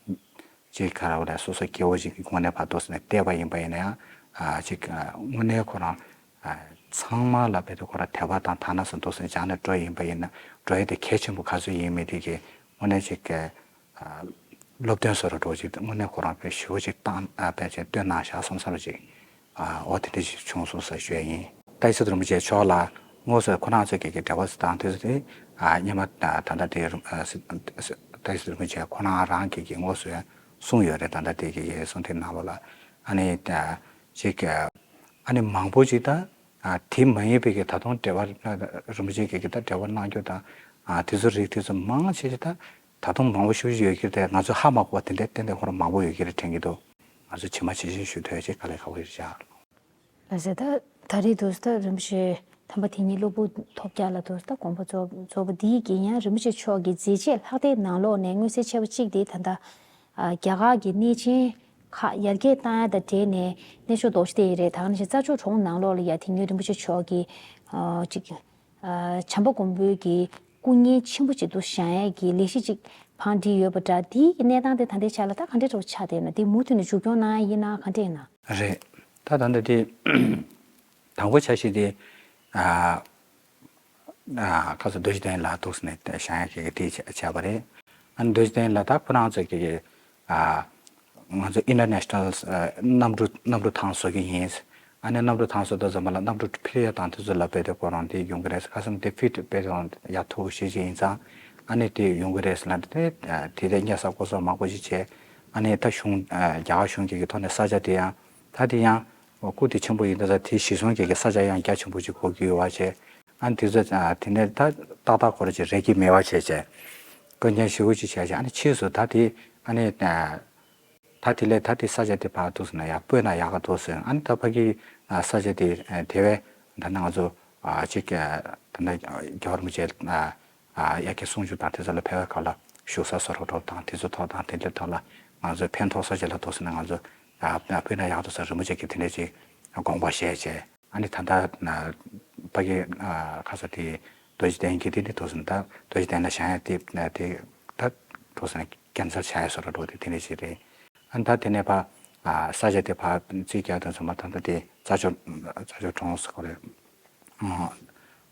ཅིག་ག་རེ་ལབ་དགོས་རེད། སོ་སོ་སྐྱེ་བོ་ཞིག་གི་ངོས་ནས་ཕར་འདུག་སེ་ནས་བལྟས་པ་ཡིན་པ་ཡིན་ན་ཡང་། ཨ་ཅིག་ཨ་དངོས་གནས་ཁོ་རང་ཨ་ཚང་མ་ལ་བལྟས་དུས་ཁོ་རང་དད་པ་དང་ཐ་ན་སོ་འདུག་སེ་སྦྱངས་ནས་འགྲོ་ཡིན་པ་ཡིན་ན། འགྲོ་ཡ་དེ་གལ་ཆེན་པོ་ག་ཚོད་ཡིན་མིན་དེ་གི་དངོས་གནས་ཅིག་ཨ་སློབ་སྟོན་བཟོ་འདྲ་འདྲ་ཅིག་དངོས་གནས་ཁོ་རང་དཔེ་ཞེ་པོ་ཅིག་བཏང་ཨ་དཔེ་ཅིག་བཏོན་གནང་བཞག་བསམ་བསམ་ཅིག་ཨ་འོ་དེ་འདྲ་ཞིག་བྱུང་སོང་ཟེར་ཞུ་ཡ་ཡིན། ཏཱའི་ཙི་ཏུ་རིན་པོ་ཆེ་མཆོག་ལ་དངོས་སུ་ཁོ་རང་ཚོ་གི་གི་འབྲེལ་བ་དང་དེ་ཚོ་དེ་ཨ་སྔོན་མ་ད་ད་ལྟ་དེ་རིན་ཨ་སི་ཏཱའི་ཙི་ཏུ་རིན་པོ་ཆེ་ཁོ་རང་རང་གི་གི་དངོས་སུ་གསུངས་ཡོད་རེད། ད་ལྟ་དེ་གི་གི་གསུང་དེབ་ནང་ལོགས་ལ། ཨ་ནི་ད་ཅིག་ཨ་ནི་མང་པོ་ཅིག་ད་ཨ་དེ་མ་ཡིན་པའི་གི་ད་དུང་འབྲེལ་བ་རིན་པོ་ཆེ་གི་གི་ད་འབྲེལ་བ་གནང་རྒྱུ་དང་ཨ་དེ་ཚོ་རིགས་དེ་ཚོ་མང་ཆེ་ཆེ་ད་ད་དུང་མང་པོ་ཞེ་པོ་ཅིག་ཡོད་ཀྱི་རེད། ང་ཚོ་ཧ་མ་གོ་བ་དེ་འདྲ་ཏན་ཏན་ཁོ་རང་མང་པོ་ཡོད་ཀྱི་རེད་དྲན་གྱི་འདུག་ང་ཚོ་ཇི་མ་ཇི་བཞིན་ཞུ་ཐུབ་ཡ་ཅིག་དཀའ་ལས་ཁག་པོ་ཡོད་ཤག་ལགས་སོ། ད་ད་རེས་འདུག་ད་རིན་པོ་ཆེ་དམ་པ་དེ་ཉིད་གློ་བུར་ཐོབ་རྒྱག་ལ་འདུག་ད་དགོངས་པ་རྫོགས་རྫོགས་པ་འདིའི་གི་ཡང་རིན་པོ་ཆེ་མཆོག་གི་མཛད་རྗེས་ལྷག་ལྡན་ནང་ལོགས་ནས་མངོན་གསལ་ཆེ་བ་གཅིག་དེ་ད་ལྟ་ཨ་རྒྱ་གར་གྱི་གནས་ཆེན་ཁག་ཡར་རྒྱས་བཏང་ཡ་དང་འབྲེལ་ནས་གནས་མཆོག་རྡོ་རྗེ་གདན་རེད། ད་ག་ནང་བཞིན་རྩྭ་མཆོག་གྲོང་ནང་ལོགས་ལ་ཡ་དེ་ཉིད་རིན་པོ་ཆེ་མཆོག་གི་ཨ་ཅིག་ཨ་བྱམས་པ་མགོན་པོའི་གི་སྐུ་བརྙན་ཆེན་པོ་ཅིག་ཏུ་བཞེངས་ཡས་ཀྱི་ལས་གཞི་ཅིག་བང་བསྒྲིགས་ཡོད་པ་འདྲ། དེའི་གི་གནས་སྟངས་དེ་ད་ལྟའི་ཆ་ལ་ད་ག་འདྲ་འདྲ་བོ་ཆགས་བསྡད་ན། དེ་མུ་མཐུད་ནས་མཇུག་སྐྱོང་གནང་ཡ་ཡིན་ན་ག་འདྲ་ཡིན་ན། རེད། ད་ད་ལྟ་དེ་དང་པོ་འཆར་གཞི་དེ་ཨ་ཨ་ཁ་སང་རྡོ་རྗེ་གདན་ལ་འདུག་སེ་ནས་བཞེངས་ཡ་གི་དེ་བྱས་བྱས་པ་རེད། ཨ་ནི་རྡོ་རྗེ་གདན་ལ་ད་ཁོ་རང་ཚོ་གི་གི་ཨ་ང་ཚོ་ཨིན་ཊར་ནེ་ཤ་ནལ་ཨ་གནམ་གྲུ་གནམ་གྲུ་ཐང་བཟོ་གི་ཡིན། ཨ་ནི་གནམ་གྲུ་ཐང་བཟོ་དུས་ཙམ་པ་ལ་གནམ་གྲུ་འཕུར་ཡ་དང་དེ་ཚོ་ལ་དཔེ་དེ་ཁོ་རང་དེ་ཡོང་གི་རེད། ཁ་སང་དེ་ཕིཊ་དཔེ་དེ་ཡག་ཐུག་ཤེས་ཀྱི་ཡིན་ཙང་ཨ་ནི་དེ་ཡོང་གི་རེད་ཟེར་ལབ་དེ། དེ་དེ་གཉེར་ས་བསྐོར་ས་མང་པོ་ཞིག་བྱས། ཨ་ནི་ད་གཞུང་ཨ་རྒྱ་གར་གཞུང་གི་གི་ཐོག་ནས་ས་ཆ་དེ་ཡང་ད་དེ་ཡང་སྐུ་དེ་ཆེན་པོ་ཡིན་དུས་ཙང་དེ་གཞི་བཟུང་གི་གི་ས་ཆ་ཡང་རྒྱ་ཆེན་པོ་ཅིག་དགོས་ཀྱི་ཡོད་པ་བྱས། ཨ་ནི་དེ་ཚོ་ཨ་དེ་ནས་ད་ཏག་ཏག་ཁོ་རང་ཅིག་རེག་གི་མེད་པ་བྱས་བྱས། དཀོན་མཆོག་ཞེ་པོ་ཅིག་བྱས་བྱས། ཨ་ནི་ཕྱིས་སུ་ད་དེ་ཨ་ནི་ཨ་ད་དེ་ལས་ད་དེ་ས་ཆ་དེ་ཕར་འདུག་སེ་ན་ཡར་སྤོས་ན་ཡག་ག་འདུག་ཟེར། ཨ་ནི་ད་ཕ་གི་ཨ་ས་ཆ་དེ་ཨ་དེ་བས་ད་ནང་ང་ཚོ་ཨ་ཅིག་ཨ་ད་ནང་རྒྱལ་བ་རིན་པོ་ཆེ་ཨ་ཨ་ཡར་གྱི་གསུང་ཆོས་དང་དེ་ཚོ་ལ་ཕེབས་པའི་སྐབས་ལ་བཞུགས་ས་བཟོ་འདྲ་འདྲ་དང་དེ་ཚོ་ཐོག་དང་དེ་འདྲའི་ཐོག་ལ་ང་ཚོས་ཕན་ཐོགས་ས་ཆ་ལ་འདུག་སེ་ན་ང་ཚོ་ཨ་ཨ་སྤོས་ན་ཡག་འདུག་ཟེར་རིན་པོ་ཆེ་གིས་དེ་འདྲ་ཅིག་དགོངས་པ་བཞེས་བྱས། ཨ་ནི་ད་ལྟ་ན་ཕ་གི་ཨ་ཁ་ས་དེ་རྡོ་རྗེ་གདན་གྱི་དེ་འདི་འདུག་སེ་ན་ད་རྡོ་རྗེ་གདན་ལ་བཞེངས་ཡ་དེ་ན་དེ་ད་འདུག་སེ་ན་ཀན་སལ་བྱ་ཡ་བཟོ་འདྲ་འདྲ་དེ་དེ་འདྲ་ཞིག་རེད། ཨ་ནི་ད་དེ་ནས་ཕར་ཨ་ས་ཆ་དེ་ཕར་རྩིས་རྒྱག་དུས་ཙམ་པ་ད་ལྟ་དེ་རྩྭ་མཆོག་རྩྭ་མཆོག་གྲོང་ཟེར་གོ་རེད།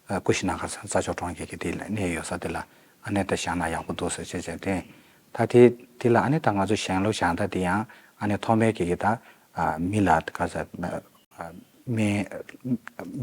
ཨ་ཀུ་ཤི་ན་གར་རྩྭ་མཆོག་གྲོང་གི་གི་དེ་ལ་གནས་ཡོད་ས་དེ་ལ་ཨ་ནི་ད་བཞེངས་ན་ཡག་པོ་འདུག་ཟེར་བྱས་བྱས་དེ། ད་དེ་དེ་ལ་ཨ་ནི་ད་ང་ཚོ་བཞེངས་ལོ་བཞེངས་ད་དེ་ཡང་ཨ་ནི་ཐོག་མའི་གི་གི་ད་ཨ་མི་ལ་ག་ས་ཨ་སྨན་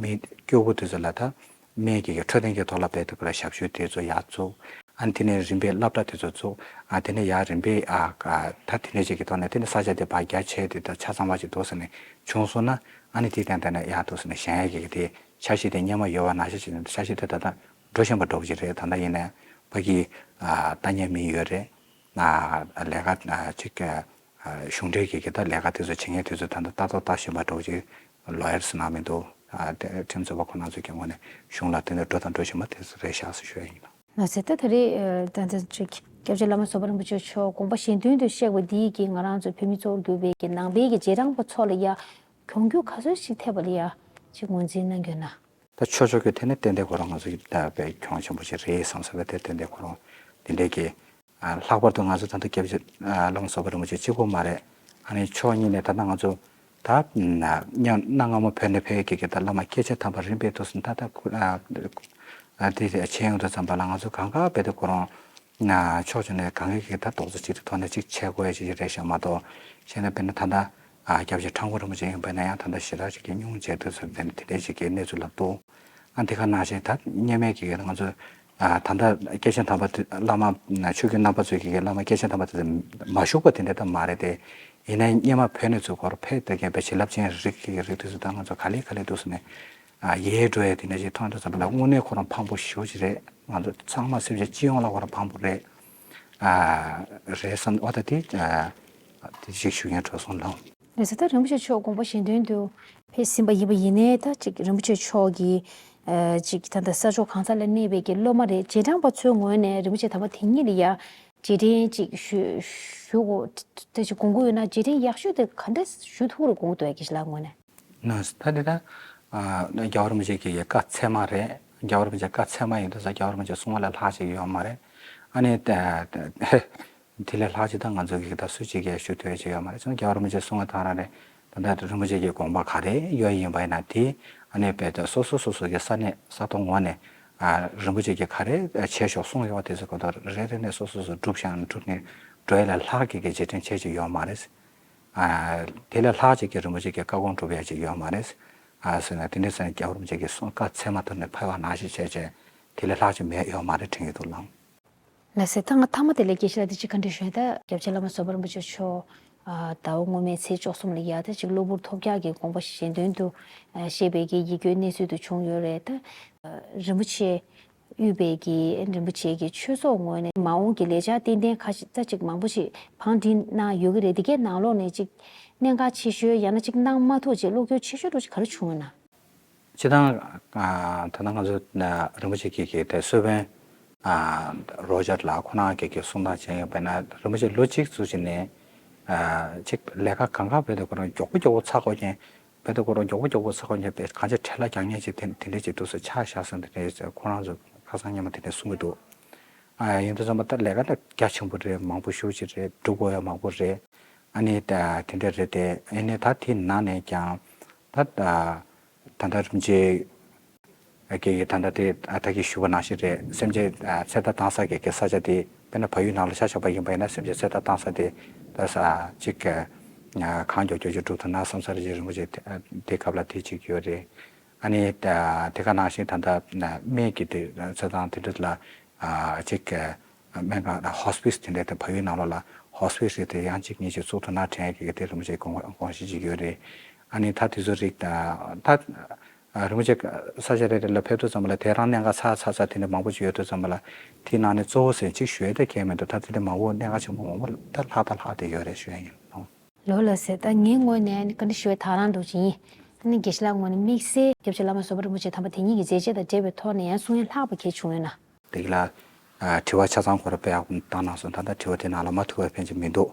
མི་སྐྱོ་པོ་དེ་ཚོ་ལ་ད་སྨན་གྱི་གི་འཕྲོད་བསྟེན་གྱི་ཐོག་ལ་དཔེ་དེ་ཁོ་ལ་ཞབས་ཞུ་དེ་ཚོ་ཡར་བཙུགས། ཨ་ནི་དེ་ནས་རིམ་པས་སློབ་གྲྭ་དེ་ཚོ་བཙུགས། ཨ་དེ་ནས་ཡར་རིམ་པས་ཨ་ཨ་ད་དེ་འདྲ་ཅིག་གི་ཐོག་ནས་དེ་ནས་ས་ཆ་དེ་ཕར་རྒྱ་ཆེ་དེ་ད་ཆ་ཚང་བ་ཅིག་འདུག་སེ་ནས་བྱུང་སོང་ན་ཨ་ནི་དེ་ཏན་ཏན་ནས་ཡར་འདུག་སེ་ནས་བཞེངས་ཡས་ཀྱི་གི་དེ། འཆར་གཞི་དེ་སྔོན་མ་ཡོད་པ་ནང་བཞིན་བྱས་ནས་འཆར་གཞི་དེ་ད་ལྟ་འགྲོ་བཞིན་པ་འདྲ་པོ་ཅིག་རེད། ད་ལྟ་ཡིན་ནའི་ཕ་གི་ཨ་ལྟ་མཁན་མི་ཡོད་རེད། ཨ་ལས་ཀ་ཨ་ཅིག་ཨ་གཞུང་འབྲེལ་གྱི་གི་ད་ལས་ཀ་དེ་ཚོ་བྱེད་མཁན་དེ་ཚོ་ད་ལྟ་ལྟ་རྟོག་ལྟ་བཞིན་པ་འདྲ་པོ་ཅིག་ལོ་ཡར་སུ་གནང་མི་འདུག་ཨ་དེ་ཁྲིམས་རྩོད་པ་ཁོ་རང་ཚོ་གི་ངོས་ནས་གཞུང་ལ་དེ་འདྲ་འགྲོ་དང་འགྲོ་བཞིན་པ་དེ་ཚོ་རེད་ཤག་ཟེར་ཞུ་ཡ་ཡིན། ལགས་སེ། ད་ད་རེས་ཨ་ད་ལྟ་ཅིག་སྐྱབས་རྗེ་བླ་མ་བཟོད་པ་རིན་པོ་ཆེ་མཆོག་དགོངས་པ་གཞན་དོན་དུ་གཤེགས་པ་འདིའི་གི་ང་རང་ཚོ་བོད་མི་གཙོ་བོར་གྱུར་པའི་གི་ནང་པའི་གི་རྗེས་འབྲང་པ་ཚོ་ལ་ཡ་གྱོང་གུད་ག་ཚོད་ཞིག་ཐེབས་པ་ལ་ཡ་ཅིག་ངོས་འཛིན་གནང་གི་ཡོད་ན། ད་ཆོས་ཕྱོགས་ཀྱི་ཐད་ནས་ཏན་ཏན་ཁོ་རང་ང་ཚོ་ཡི་ད་དཔེ་གྱོང་ཆེན་པོ་ཞིག་རེད་བསམ་ས་བས་དེ་ཏན་ཏན་ཁོ་རང་དེ་འདྲའི་གི་ཨ་ལྷག་པར་དུ་ང་ཚོ་ད་ལྟ་སྐྱབས་རྗེ་ཨ་བླ་མ་བཟོད་པ་རིན་པོ་ཆེ་གཅིག་པོ་མ་རེད། ཨ་ནི་ཕྱོགས་གཉིས་ནས་ད་ལྟ་ང་ཚོ་ད་ན་སྔ་མོ་བོད་ནས་ཕེབས་ཀྱི་གི་ད་བླ་མ་སྐྱེས་ཆེན་དམ་པ་རིམ་པས་འདུག་སེ་ད་ད་ཁུ་ཨ་ཨ་དེ་ཆེན་ཡོང་དུས་ཙམ་པ་ལ་ང་ཚོ་གང་ག་བས་དེ་ཁོ་རང་ན་ཕྱོགས་བཅུ་ནས་གང་ག་གི་ད་རྡོག་རྩ་གཅིག་ཏུ་ཐོག་ནས་གཅིག་བྱེད་དགོས་ཡ་ཅིག་རེད་ཤག་མ་གཏོགས་བྱས་ན་དཔེར་ན་ད་ལྟ། ཨ་སྐྱབས་རྗེ་ཁྲ་འགུ་རིན་པོ་ཆེ་ཡིན་པ་ན་ཡང་ད་ལྟ་ཞེ་དྲག་ཅིག་གི་སྙུང་བྱས་དུས་ཚོད་དེ་ནི་དེ་འདྲའི་ཞིག་གི་གནས་ཚུལ་ལ་འདུག་ཨ་དེ་ག་ནང་བཞིན་ད་སྔོན་མའི་གི་ང་ཚོ་ཨ་ད་ལྟ་སྐྱེས་ཆེན་དམ་པ་དེ་བླ་མ་ཆོས་བརྒྱུད་རྣམ་པ་ཚོའི་གི་བླ་མ་སྐྱེས་ཆེན་དམ་པ་དེ་ཚོ་མ་བཞུགས་པ་དེ་འདྲ་ད་མ་རེད་དེ། ཡིན་ནའི་སྔོན་མ་བོད་ནས་ཚུར་སྐོར་ཕེབས་དེ་གི་བྱིན་རླབས་ཅན་རིགས་ཀྱི་རིགས་དེ་ཚོ་ད་ང་ཚོ་ག་ལེ་ག་ལེ་འདུག་སེ་ནས་ཨ་ཡལ་འགྲོ་ཡ་དེ་འདྲ་ཞིག་མཐོང་དུས་ཙམ་པ་ལ་དངོས་གནས་ཁོ་རང་ཕངས་པོ་ཞེ་པོ་ཅིག་རེད། ང་ཚོ་ཚང་མ་སེམས་ཅན་སྤྱི་ཡོངས་ལ་ཁོ་རང་ཕངས་པོ་རེད། ཨ་རེད་བསམ་འོ་ད་དེ་ཨ་དེ་ཞིག་ཞུ་མཁན་འགྲོ་སོང་ལགས། ལགས་སོ། ད་རིན་པོ་ཆེ་མཆོག་དགོངས་པ་གཞན་དོན་དུ་ཕེབས་ཟིན་པ་ཡིན་པ་ཡིན་ནའི་ད་ཅིག་རིན་པོ་ཆེ་མཆོག་གི་ཨ་ཅིག་ད་ལྟ་ས་ཕྱོགས་གང་ས་ལ་གནས་པའི་གི་སློབ་མ་རེད། རྗེས་འབྲང་པ་ཚོའི་ངོས་ནས་རིན་པོ་ཆེ་དམ་པ་དེ་ཉིད་ལ་ཡ་རྗེས་དྲན་ཅིག་ཞུ་ཞུ་དགོས་དེ་ཅིག་དགོངས་ཀྱི་ཡོད་ན་རྗེས་དྲན་ཡག་ཤོས་དེ་ག་འདྲ་ཞུ་ཐུབ་རེད་དགོངས་ཀྱི་འདུག་ཨ་དགེ་བཤེས་ལགས་ངོས་ནས། ནོ། ད་འདི་ད་ཨ་རྒྱལ་བ་རིན་པོ་ཆེ་གི་བཀའ་ཚད་མ་རེད། རྒྱལ་བ་རིན་པོ་ཆེ་བཀའ་ཚད་མ་ཡིན་དུས་ཙང་རྒྱལ་བ་རིན་པོ་ཆེ་གསུང་བ་ལས་ལྷག་ཅིག་ཡོད་མ་རེད། ཨ་ནི་ད་ དེ་ལས་ལྷག་ཅིག་ད་ང་ཚོ་གིས་ད་སུ་གཅིག་གིས་ཞུ་ཐུབ་ཡ་ཅིག་ཡོད་མ་རེད། ཚང་རྒྱལ་བ་རིན་པོ་ཆེས་གསུངས་པ་དང་རང་རེད། ད་ལྟ་རིན་པོ་ཆེ་གི་དགོངས་པ་ག་རེ་ཡོད་ཡིན་པ་ཡིན་ན་དེ་ཨ་ནི་རྦད་དེ་སོ་སོ་སོ་སོ་གི་ས་གནས་ས་ཐོག་ངོས་ནས་ཨ་རིན་པོ་ཆེ་གིས་ག་རེ་བྱས་ཤོག་གསུངས་ཡོད་པ་དེ་ཚོ་གོ་ད་རེ་རེ་ནས་སོ་སོ་སོ་སྒྲུབ་བཞག་ན་སྒྲུབ་ནས་འགྲོ་ཡ་ལས་ལྷག་གི་གི་རྗེས་དྲན་བྱས་ཅིག་ཡོད་མ་རེད། ཨ་དེ་ལས་ལྷག་ཅིག་གི་རིན་པོ་ཆེ་གི་བཀའ་དགོངས་སྒྲུབ་ཡ་ཅིག་ཡོད་མ་རེད། ཨ་ཟེར་ན་དེ་འདྲ་ཟེར་ན་རྒྱལ་བ་རིན་པོ་ཆེ་གི་གསུང་བཀའ་ཚད་མ་ཐུབ་ནས་ཕེབས་པ་ནང་བཞིན་བྱས་བྱས་དེ་ལས་ལྷག་ཅིག་མེད་ཡོད་མ་རེད་དྲན་གྱི་འདུག་ལགས། ལགས་སེ། ད་ང་མཐའ་མ་དེ་ལས་དགེ་བཤེས་ལགས་དེ་གཅིག་བཀའ་འདྲི་ཞུ་ཡ། ད་སྐྱབས་རྗེ་བླ་མ་ཟུར་པ་རིན་པོ་ཆེ་མཆོག་ཨ་ཟླ་བ་སྔོན་མའི་ཚེས་བཅུ་གསུམ་ལ་ཡ་ད་ཅིག་གློ་བུར་ཐོལ་རྒྱག་གི་དགོངས་པ་གཞན་དོན་དུ་ཨ་བཞེས་པའི་གི་ཡིད་སྐྱོའི་གནས་ཚུལ་དུ་བྱུང་ཡོད་རེད། ད་ཨ་རིན་པོ་ཆེ་དབུས་པའི་གི་རིན་པོ་ཆེ་གི་ཆོས་ཚོགས་ངོས་ནས་མ་འོངས་ཀྱི་ལས་འཆར་ཏན་ཏན་ཁ་ཤས་ད་ཅིག་མང་པོ་ཞིག་བང་བསྒྲིགས་གནང་ཡོད་ཀྱི་རེད། དེ་གའི་ནང་ལོགས་ནས་ཅིག་གནད་འགག་ཆེ་ཤོས་ཡང་ན་ཅིག་གནང་མ་ཐུབ་ཅིག་བློ་འགྱོད་ཆེ་ཤོས་འདྲ་ཅིག་ག་རེ་བྱུང་ཡོད་ན། སྤྱིར་བཏང་ཨ་ད་ལྟ་ང་ཚོ་ཨ་རིན་པོ་ཆེ་གིས་གི་དེ་གསོལ་དཔོན་ཨ་རོ་ཇར་ལགས་ཁོ་རང་གིས་གི་གསུང་སྟངས་བྱས་ཡོད་པ་ན་རིན་པོ་ཆེ་ལོ་གཅིག་ཙམ་ཞིག་ནས་ཨ་ཅིག་ལས་ཀ་གང་ག་བེད་དེ་ཁོ་རང་མགྱོགས་པོ་མགྱོགས་པོ་ཚར་དགོས་ཀྱིན་བེད་དེ་ཁོ་རང་མགྱོགས་པོ་མགྱོགས་པོ་ཚར་དགོས་ཀྱིན་བེད་གང་ཅི་བྲེལ་བ་རྒྱག་མཁན་ཅིག་དེ་དེ་འདྲས་ཅིག་འདུག་ཟེར་ཆགས་བཞག་ཟེར། དེ་འདྲས་ཁོ་རང་ཚོ་ཁ་སང་ཉི་མ་དེ་འདྲས་གསུང་གི་འདུག་ཨ་ཡིན་དུས་ཙམ་པ་ད་ལས་ཀ་ད་རྒྱ་ཆེན་པོ་རེད། མང་པོ་ཤོས་ཅིག་རེད། སྒྲུབ་དགོས་ཡ་མང་པོ་རེད། ཨ་ནི་ད་དེ་འདྲས་རེད། དེ་ཨ་ནི་ད་དེ་ནང་ནས་ཀྱང་ད་ད་ད་ལྟ་རིན་པོ་ཆེ་གི་ད་ལྟ་དེ་ཨ་ད་གི་ཞུ་བ་ནང་བཞིན་རེད། སེམས་ཅན་ཨ་ཚེ་ཐར་བཏང་ས་གི་གི་ས་ཆ་དེ་དཔེར་ན་བལ་ཡུལ་ནང་ལ་ཆ་བཞག་པ་ཡིན་པ་ཡིན་ན་སེམས་ཅན་ཚེ་ཐར་བཏང་ས་དེ་ད་ས་གཅིག་གི་ཨ་གང་མགྱོགས་མགྱོགས་ཅིག་འགྲུབ་ཐུབ་ན་བསམ་ས་རེད། རིན་པོ་ཆེ་དེ་ཨ་དེ་སྐབས་ལ་དེ་གཅིག་ཡོད་རེད། ཨ་ནི་ད་དེ་ག་ནང་བཞིན་ད་ལྟ་སྨན་གྱི་དེ་རྩེད་ཐང་དེ་འདྲ་ལ་ཨ་གཅིག་གི་སྨན་ཁང་ཧོ་སི་པིས་དེ་འདྲ་དེ་བལ་ཡུལ་ནང་ལོགས་ལ་ཧོ་སི་པིས་རེད། དེ་ཡང་གཅིག་གཉིས་ཅིག་བཙུགས་ཐུབ་ན་དྲན་ཡག་གི་དེ་རིན་པོ་ཆེ་དགོངས་དགོངས་གཞི་ཅིག་ཡོད་རེད། ཨ་ནི་ད་དེ་ཚོ་རིགས་ད་ད་རིན་པོ་ཆེ་ས་ཆ་རེ་རེ་ལ་ཕེབས་དུས་ཙམ་པ་ལ་དེ་རང་གནད་འགག་ཚ་ཚ་ཚ་དེ་འདྲ་མང་པོ་ཅིག་ཡོད་དུས་ཙམ་པ་ལ་དེའི་ནང་ནས་གཙོ་བོ་ཟེར་གཅིག་ཞུ་ཡས་དེ་གལ་མི་འདུག་ད་དེ་འདྲ་མང་པོ་གནད་འགག་ཆེན་པོ་མང་པོ་ད་ལྷག་ད་ལྷག་དེ་ཡོད་རེད་ཞུ་ཡས་ཡིན། ལོ་ལ་ཟེར། ད་ངའི་ངོས་ནས་བཀའ་འདྲི་ཞུ་བའི་ཐག་རང་འདུག་ཅིང་། ཨ་ནི་དགེ་བཤེས་ལགས་ངོས་ནས་དམིགས་བསལ་སྐྱབས་རྗེ་བླ་མ་ཟུར་པ་རིན་པོ་ཆེ་དམ་པ་དེ་ཉིད་ཀྱི་མཛད་རྗེས་དང་འབྲེལ་བའི་ཐོག་ནས་ཡང་གསུང་ཡ་ལྷག་པ་གལ་བྱུང་ཡོད་ན། དེ་ག་ལ་ཨ་དྲི་བ་ཆ་ཚང་ཁོ་ར་དཔེ་ཡག་པོ་བཏང་གནང་སོང་། ད་ལྟ་དྲི་བ་དེ་ནང་ལ་མ་ཐུག་པའི་ཕན་ཅིག་མི་འདུག་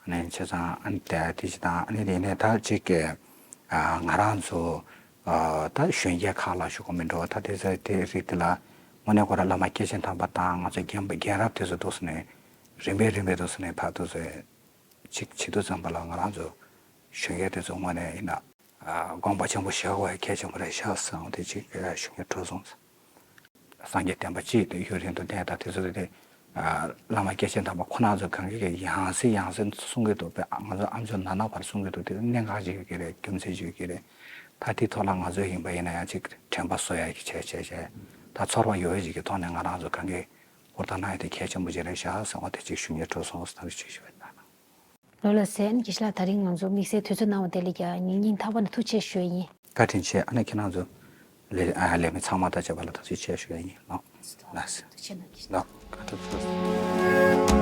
ཨ་ནི་ཆ་ཚང་ཨ་ནི་དེ་དེ་ཅི་དང་ཨ་ནི་དེ་ནས་ད་ཅིག་གི་ཨ་ང་རང་ཚོ་ཨ་ད་གཞོན་སྐྱེས་ཁག་ལ་ཞུ་དགོས་མི་འགྲོ། ད་དེ་ཚོ་དེ་རིགས་དེ་ལ་དངོས་གནས་ཁོ་ར་བླ་མ་སྐྱེས་ཆེན་དམ་པ་དང་ང་ཚོ་རྒན་པ་རྒན་རབས་དེ་ཚོ་འདུག་སེ་ནས་རིམ་པས་རིམ་པས་འདུག་སེ་ནས་ཕར་འདུག་སེ། ཅིག་བྱེད་དུས་ཙམ་པ་ལ་ང་རང་ཚོ་གཞོན་སྐྱེས་དེ་ཚོ་དངོས་གནས་ཡིན་ན་དགོངས་པ་ཆེན་པོ་བཞག་དགོས་ཡ་གལ་ཆེན་པོ་རེད་ཤག་བསམ་དེ་ཅིག་ཞུ་སྙིང་བྲོ་སོང་། སངས་རྒྱས་བསྟན་པ་སྤྱི་དེ་ཡུན་རིང་དུ་གནས་དང་དེ་ཚོ་དེ་བླ་མ་སྐྱེས་ཆེན་དམ་པ་ཁོ་ན་ཚོ་གང་གི་ཡང་སེ་ཡང་སེ་གསུང་གི་འདུག་པས། ང་ཚོ་ཨ་མཆོག་ན་ན་བར་གསུང་གི་འདུག་དེ་གནད་འགག་ཅིག་ཡོད་ཀྱི་རེད། རྒྱུ་མཚན་ཅིག་ཡོད་ཀྱི་རེད། ད་དེ་ཐོག་ལ་ང་ཚོ་ཡིན་པ་ཡིན་ན་ཡང་ཅིག་དྲན་པ་གསོ་ཡ་གི་བྱས་བྱས་བྱས་ད་ཚོར་བ་ཡོད་ཡོད་ཅིག་གི་ཐོག་ནས་ང་རང་ཚོ་གང་གི་ཧུར་ཐག་གནང་ཡ་དེ་གལ་ཆེན་པོ་ཅིག་རེད་ཤག་བསམ་པ་དེ་ཅིག་ཞུ་སྙིང་བྲོ་སོང་ཟེར་ཞུ་ཞུ་བ་ཡིན། ལོ་ལ་ཟེར། ཨ་ནི་དགེ་བཤེས་ལགས་ད་རིང་ང་ཚོ་དམིགས་བསལ་དུས་ཚོད་གནང་བ་དེ་ལ་ཀྱང་སྙིང་ཐག་པ་ནས་ཐུགས་རྗེ་ཆེ་ཞུ་ཡ་ཡིན། བཀའ་དྲིན་ཆེ། ཨ་ནི་ཁྱེད་རང་ཚོ་ལས་ཨ་ལས་མི་ཚང་མ་དང་བཅས་པ་ལ་ཐུགས་རྗེ་ཆེ་ཞུ་ཡ་ཡིན། ལགས་ལགས་སོ། ཐུགས་རྗེ་ཆེ་གནང་། ལགས་བཀའ་དྲིན་ཆེ།